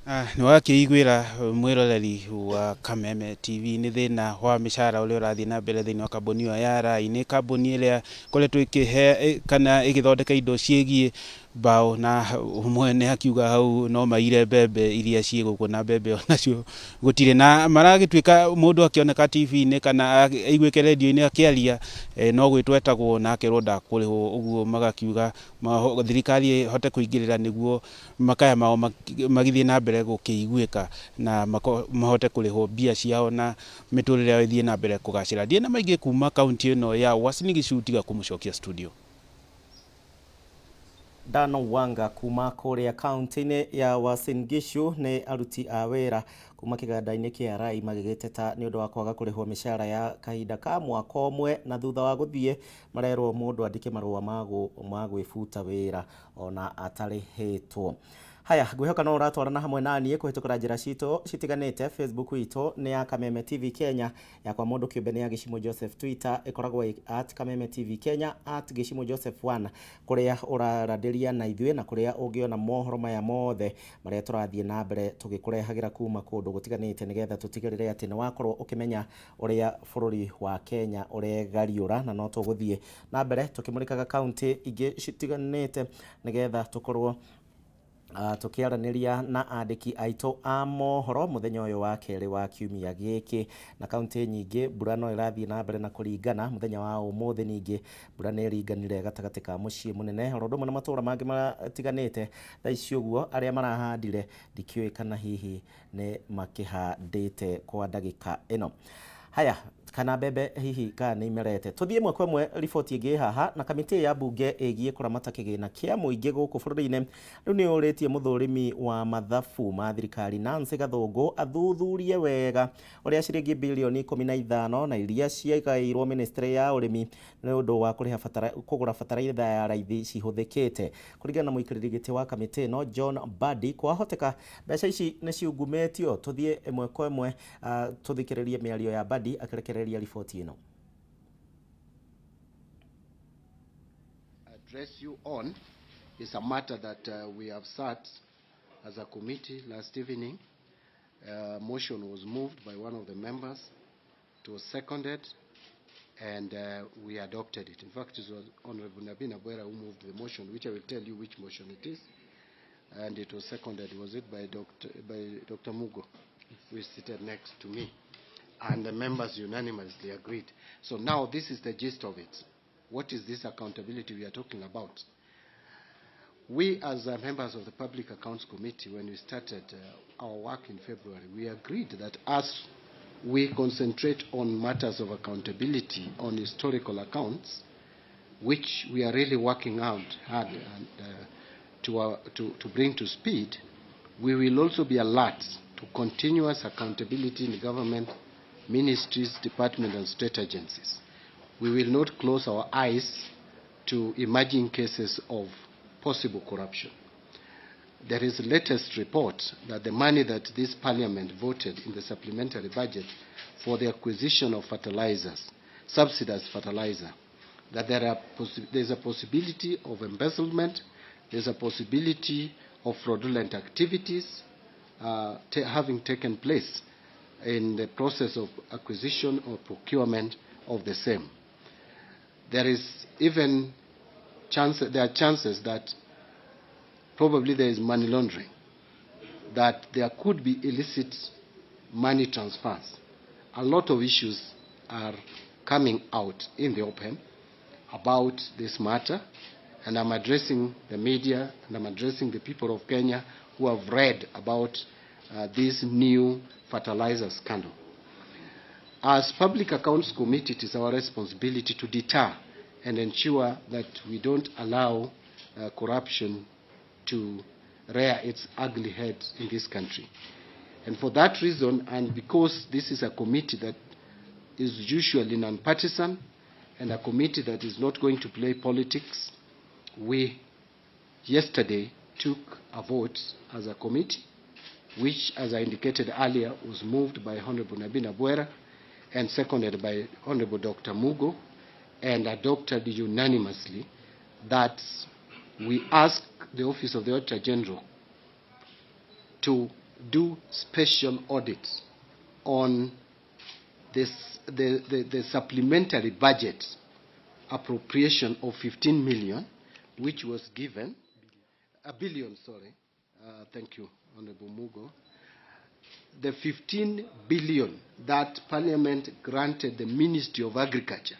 Nĩ wakĩiguĩra mwĩroreri wa Kameme TV nĩ thĩna wa mĩcara ũrĩa ũrathiĩ na mbere thĩinĩ wa kambuni ĩyo ya Rai. Nĩ kambuni ĩrĩa ĩkoretwo ĩkĩhe kana ĩgĩthondeka indo ciĩgiĩ mbaũ, na mwene akiuga hau no maire mbembe iria ciĩ gũkũ, na mbembe onacio gũtirĩ, na maragĩtuĩka mũndũ akĩoneka TV-inĩ kana aiguĩke redio-inĩ akĩaria, no gwĩtwo etagwo na akerwo ndakũrĩhwo. Ũguo magakiuga thirikari ĩhote kũingĩrĩra nĩguo makaya mao magĩthiĩ na mbere gũkĩiguĩka na mahote kũrĩhwo mbia ciao na mĩtũrĩre yao ĩthiĩ na mbere kũgacĩra. Ndiĩ na maingĩ kuma kaunti ĩno ya Uasin Gishu, tiga kũmũcokia studio. Dano Wanga kuma kũrĩa kaunti-inĩ ya Uasin Gishu nĩ aruti a wĩra kuma kĩganda-inĩ kĩa Rai magĩgĩteta nĩ ũndũ wa kwaga kũrĩhwo mĩcara ya kahinda ka mwaka ũmwe, na thutha wa gũthiĩ marerwo mũndũ andĩke marũa ma gwĩbuta wĩra ona atarĩhĩtwo. Haya, ngwĩhoka no ũratwarana hamwe na niĩ kũhĩtũkĩra njĩra citũ citiganĩte. Facebook itũ nĩ ya Kameme TV Kenya, yakwa mũndũ kĩũmbe nĩ ya Gĩcimo Joseph, Twitter ĩkoragwo at Kameme TV Kenya, at Gĩcimo Joseph 1, kũrĩa ũraranĩria na ithuĩ na kũrĩa ũngĩona mohoro maya mothe marĩa tũrathiĩ na mbere tũgĩkũrehagĩra kuma kũndũ gũtiganĩte, nĩgetha tũtigĩrĩre atĩ nĩ wakorwo ũkĩmenya ũrĩa bũrũri wa Kenya ũregariũra. Na no tũgũthiĩ na mbere tũkĩmũrĩkaga kaunti ingĩ citiganĩte, nĩgetha tũkorwo tũkĩaranĩria na andĩki aitũ a mohoro mũthenya ũyũ wa kerĩ wa kiumia gĩkĩ. Na kaunti nyingĩ mbura no ĩrathiĩ na mbere na kũringana mũthenya wa ũmũthĩ. Ningĩ mbura nĩ ĩringanire gatagatĩ ka mũciĩ mũnene oro ũndũ ũmwe na matũũra mangĩ matiganĩte. Thaa ici ũguo arĩa marahandire ndikĩũĩ kana hihi nĩ makĩhandĩte kwa ndagĩka ĩno. Haya, kana mbembe hihi kana nĩ imerete. Tũthiĩ ĩmwe kwa ĩmwe riboti ĩngĩ haha. Na kamĩtĩ ya mbunge ĩgiĩ kũramata kĩgĩna kĩa mũingĩ gũkũ bũrũri-inĩ rĩu nĩ yũrĩtie mũthũrimi wa mathabu ma thirikari Nancy Gathũngũ athuthurie wega ũrĩa ciringi bilioni 15 na iria ciagaĩirwo ministry ya ũrĩmi nĩ ũndũ wa kũgũra bataraitha ya raithi cihũthĩkĩte. Kũringana na mũikarĩri gĩtĩ wa kamĩtĩ ĩno John Mbadi, kwahoteka mbeca ici nĩ ciungumĩtio. Tũthiĩ ĩmwe kwa ĩmwe tũthikĩrĩrie mĩario ya Mbadi akĩrekereria riboti ĩno. Address you on is a matter that we have sat as a committee last evening. Motion was moved by one of the members, it was seconded, and we adopted it. In fact, it was Honorable Nabina Bwera who moved the motion, which I will tell you which motion it is. and it was seconded, was it by Dr. Mugo, who is seated next to me. And the members unanimously agreed. So now this is the gist of it. What is this accountability we are talking about? We, as members of the Public Accounts Committee, when we started our work in February, we agreed that as we concentrate on matters of accountability on historical accounts, which we are really working out hard and, to bring to speed, we will also be alert to continuous accountability in government, ministries, departments, and state agencies. We will not close our eyes to emerging cases of possible corruption. There is a latest report that the money that this parliament voted in the supplementary budget for the acquisition of fertilizers, subsidized fertilizer, that there's a possibility of embezzlement, there's a possibility of fraudulent activities having taken place in the process of acquisition or procurement of the same. There is even chance, there are chances that probably there is money laundering, that there could be illicit money transfers. A lot of issues are coming out in the open about this matter, and I'm addressing the media and I'm addressing the people of Kenya who have read about this new fertilizer scandal. As Public Accounts Committee, it is our responsibility to deter and ensure that we don't allow corruption to rear its ugly head in this country. And for that reason, and because this is a committee that is usually nonpartisan and a committee that is not going to play politics, we yesterday took a vote as a committee, which, as I indicated earlier, was moved by Honorable Nabina Buera and seconded by Honorable Dr. Mugo and adopted unanimously, that we ask the Office of the Auditor General to do special audits on this, the supplementary budget appropriation of 15 million, which was given, a billion, sorry, thank you, Honorable Mugo, the 15 billion that Parliament granted the Ministry of Agriculture.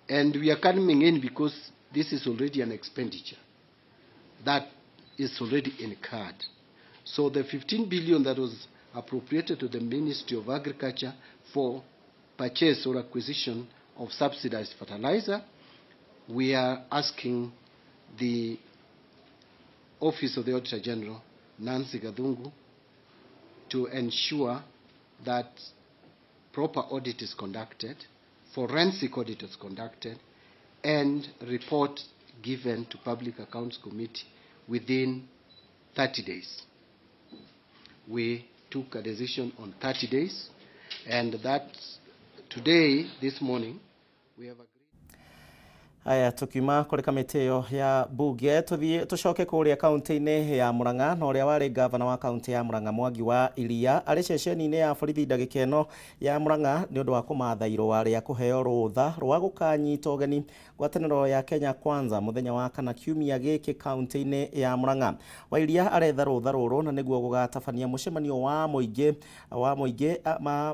And we are coming in because this is already an expenditure that is already incurred. So the 15 billion that was appropriated to the Ministry of Agriculture for purchase or acquisition of subsidized fertilizer, we are asking the Office of the Auditor General, Nancy Gathungu, to ensure that proper audit is conducted, forensic audit is conducted, and report given to Public Accounts Committee within 30 days. We took a decision on 30 days, and that today, this morning, we have agreed. Aya tukiuma kuri kamiti iyo ya bunge tuthie tucoke kuria kaunti-ini ya Murang'a na uria wari gavana wa kaunti ya Murang'a Mwangi wa Iria ari ceceni-ini ya borithi ndagika ino ya Murang'a ni undu wa kumatha irũa ria kuheo rutha rwa gukanyita ugeni ngwataniro ya Kenya Kwanza muthenya wa kana kiumia giki kaunti-ini ya Murang'a. Wa Iria aretha rutha ruru na niguo gugatabania mucemanio wa muingi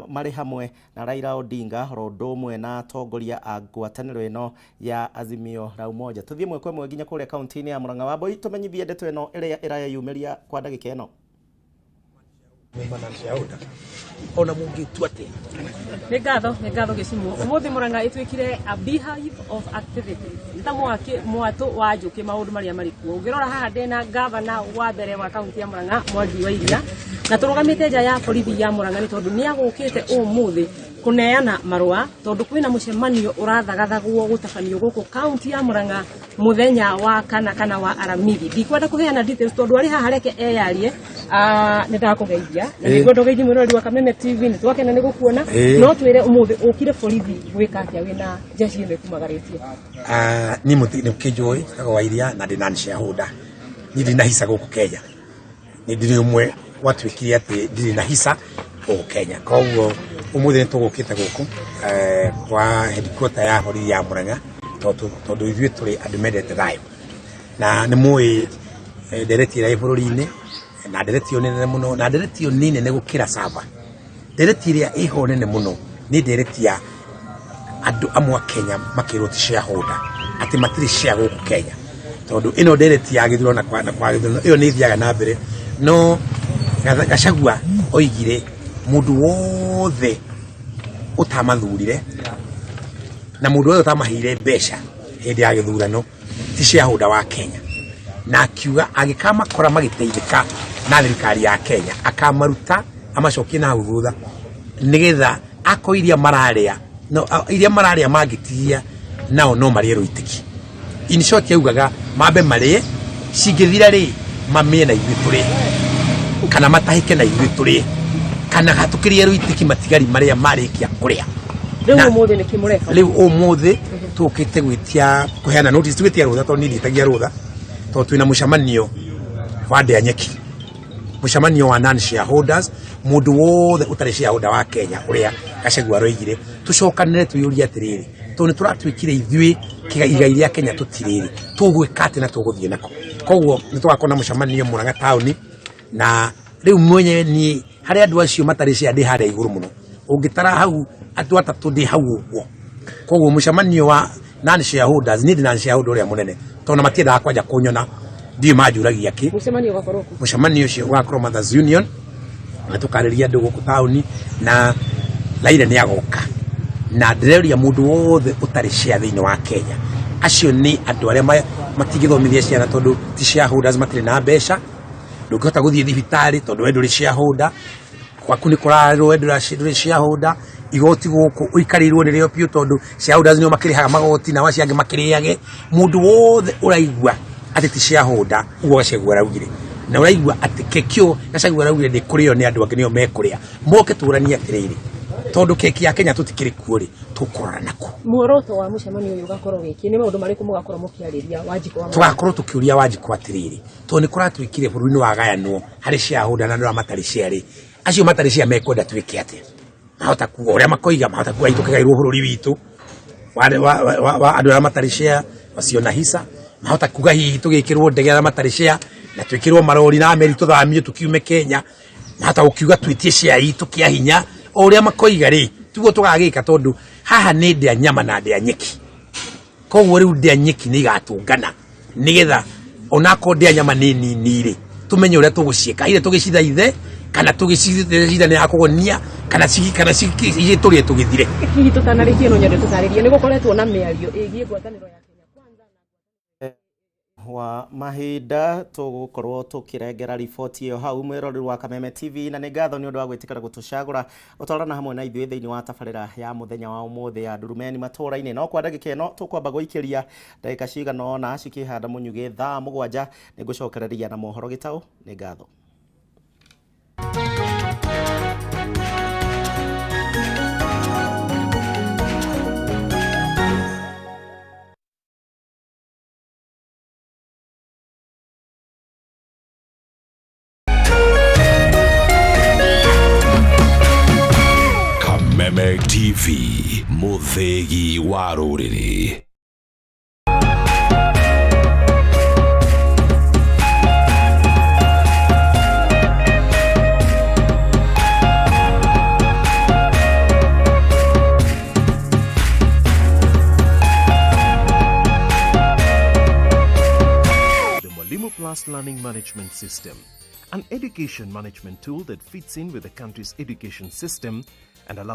mari hamwe na Raila Odinga ro undu umwe na atongoria a ngwataniro ino ya Azimio la Umoja. Tuthie mwe kwa mwe nginya kuria kaunti-ini ya Murang'a. Wambui tumenyithie ndeto ino iria irayumĩria kwa ndagika ino. Ona mungitua atia? Nĩ ngatho Gĩcimu. Ũmũthĩ Murang'a ĩtuĩkire a beehive of activities. Nĩ ta mwatũ wa njũkĩ maũndũ marĩa marĩ kuo. Ũngĩrora haha ndĩna gavana wa mbere wa kaunti ya Murang'a Mwangi wa Iria, na tũrũgamĩte nja ya borithi ya Murang'a nĩ tondũ nĩ agũkĩte ũmũthĩ kuneana marũa tondũ kwĩna mũcemanio ũrathagathagwo gũtabanio gũkũ kaunti ya Murang'a mũthenya wa kana wa Aramithi. Ndikwenda kũheana details tondũ arĩ haha reke eyarie. Nĩ ndakũgeithia na nĩngwenda ũgeithie mwĩroreri wa Kameme TV, nĩ twakena nĩ gũkuona. No twĩre ũmũthĩ ũkire borithi gwĩka atĩa wĩna jeshi ĩno ĩkumagarĩtie? Niĩ nĩ kĩnjũĩ njĩtagwo wa Iria na ndĩ non shareholder. Niĩ ndirĩ na hisa gũkũ Kenya. Nĩ ndĩrĩ ũmwe watuĩkire atĩ ndirĩ na hisa gũkũ Kenya. Koguo ũmũthĩ nĩ tũgũkĩte gũkũ kwa headquarter ya borithi ya Murang'a tondũ ithuĩ tũrĩ andũ mendete thayũ. Na nĩ mũĩ Ndereti ĩrĩa ĩ bũrũri-inĩ, na ndereti ĩyo nĩ nene mũno, na ndereti ĩyo nĩ nene gũkĩra sava. Ndereti ĩrĩa ĩho nene mũno nĩ ndereti ya andũ amwe a Kenya makĩrwo ti shareholder, atĩ matirĩ share gũkũ Kenya, tondũ ĩno ndereti ya gĩthurano na kwa gĩthurano ĩyo nĩ ĩthiaga na mbere. No Gachagua oigire mũndũ wothe ũtamathurire na mũndũ wothe ũtamaheire mbeca hĩndĩ ya gĩthurano ti shareholder wa Kenya, na akiuga angĩkamakora magĩteithĩka na thirikari ya Kenya akamaruta amacokie na hau thutha, nĩgetha akorwo iria mararĩa no, iria mararĩa mangĩtigia nao no marĩe rũitĩki. In short yaugaga mambe marĩe, cingĩthira rĩ mamĩe na ithuĩ tũrĩe, kana matahĩke na ithuĩ tũrĩe, kana hatũkĩrie rũitĩki matigari marĩa marĩkia kũrĩa. Rĩu ũmũthĩ nĩkĩ mũreka? Rĩu ũmũthĩ tũkĩte gwĩtia kũheana notice, twĩtia rũtha tondũ niĩ ndiĩtagia rũtha, tondũ twĩna mũcemanio wa ndĩa nyeki, mũcemanio wa non shareholders, mũndũ wothe ũtarĩ shareholder wa Kenya, ũrĩa Gachagua aroigire tũcokanĩre twĩyũrie atĩrĩrĩ, tondũ nĩ tũratuĩkire ithuĩ igai rĩa Kenya tũtirĩrĩ, tũgwĩka atĩ na tũgũthiĩ nako. Koguo nĩ tũgakorwo na mũcemanio Murang'a taũni, na rĩu mwenyewe niĩ harĩ andũ acio matarĩ share ndĩ harĩa igũrũ mũno, ũngĩtara hau andũ atatũ ndĩ hau ũguo. Koguo mũcemanio wa non shareholders, niĩ ndĩ non shareholder ũrĩa mũnene, tondũ na matiendaga kwanja kũnyona, ndiũĩ manjũragia kĩ. Mũcemanio ũgakorwo kũ? Mũcemanio ũcio ũgakorwo Mothers Union, na tũkarĩria andũ gũkũ taũni, na Raila nĩ agoka, na ndĩreria mũndũ wothe ũtarĩ share thĩinĩ wa Kenya, acio nĩ andũ arĩa matingĩthomithia ciana tondũ ti shareholders, matirĩ na mbeca, ndũngĩhota gũthiĩ thibitarĩ tondũ we ndũrĩ shareholder, gwaku nĩ kũrarĩrwo we ndũrĩ shareholder, igoti gũkũ ũikarĩirwo nĩrĩo biũ tondũ shareholders nĩo makĩrĩhaga magoti nao acio angĩ makĩrĩage. Mũndũ wothe ũraigua atĩ ti shareholder, ũguo Gachagua araugire, na ũraigua atĩ keki ĩyo Gachagua araugire ndĩkũrĩo nĩ andũ angĩ nĩo mekũrĩa, moke tũranie atĩrĩrĩ, tondũ keki ya Kenya tũtikĩrĩ kuo rĩ, tũkũrora nakũ. Muoroto wa mũcemanio ũyũ ũgakorwo wĩkĩ? Nĩ maũndũ marĩkũ mũgakorwo mũkĩarĩria Wanjikũ wa Tũgakorwo tũkĩũria Wanjikũ atĩrĩrĩ, tondũ nĩ kũratuĩkire bũrũri nĩ wagayanwo harĩ shareholder na andũ arĩa matarĩ share rĩ, acio matarĩ share mekwenda twĩke atĩa? Mahota kuga ũrĩa makoiga, mahota kuga tũkĩgairwo bũrũri witũ wa andũ arĩa matarĩ share macio na hisa, mahota kuga hihi tũgĩkĩrwo ndege arĩa matarĩ share na twĩkĩrwo marori na meri tũthamio tũkiume Kenya, mahota gũkiuga twĩtie share itũ kĩa hinya, o ũrĩa makoiga rĩ tiguo tũgagĩka, tondũ haha nĩ ndĩa nyama na ndĩa nyeki. Koguo rĩu ndĩa nyeki nĩ igatũngana nigetha onakorwo ndĩa nyama nĩ nini rĩ, tũmenye ũrĩa tũgũciĩka, either tũgĩcithaithe kana tũgĩcithane ya kũgonia kana tũrĩe tũgĩthire. Hihi tũtanarĩkia no nyende tũtarĩrie, nĩ gũkoretwo na mĩario ĩgiĩ ngwatanĩro ya Kenya Kwanza wa mahinda tũgũkorwo tũkĩrengera riboti ĩyo hau mwĩroreri wa Kameme TV, na nĩ ngatho nĩ ũndũ wa gwĩtĩkĩra gũtũcagũra gũtwarana hamwe na ithuĩ thĩinĩ wa tabarĩra ya mũthenya wa ũmũthĩ ya Ndurumeni matũũra-inĩ. No kwa ndagĩka ĩno tũkwamba gũikĩria ndagĩka cigana ũna cikĩhanda mũnyugĩ thaa 7 nĩ ngũcokereria na mohoro gĩtaũ. Nĩ ngatho. Kameme TV, mũthĩgi wa rũrĩrĩ. The Mwalimu Plus Learning Management System, an education management tool that fits in with the country's education system and allows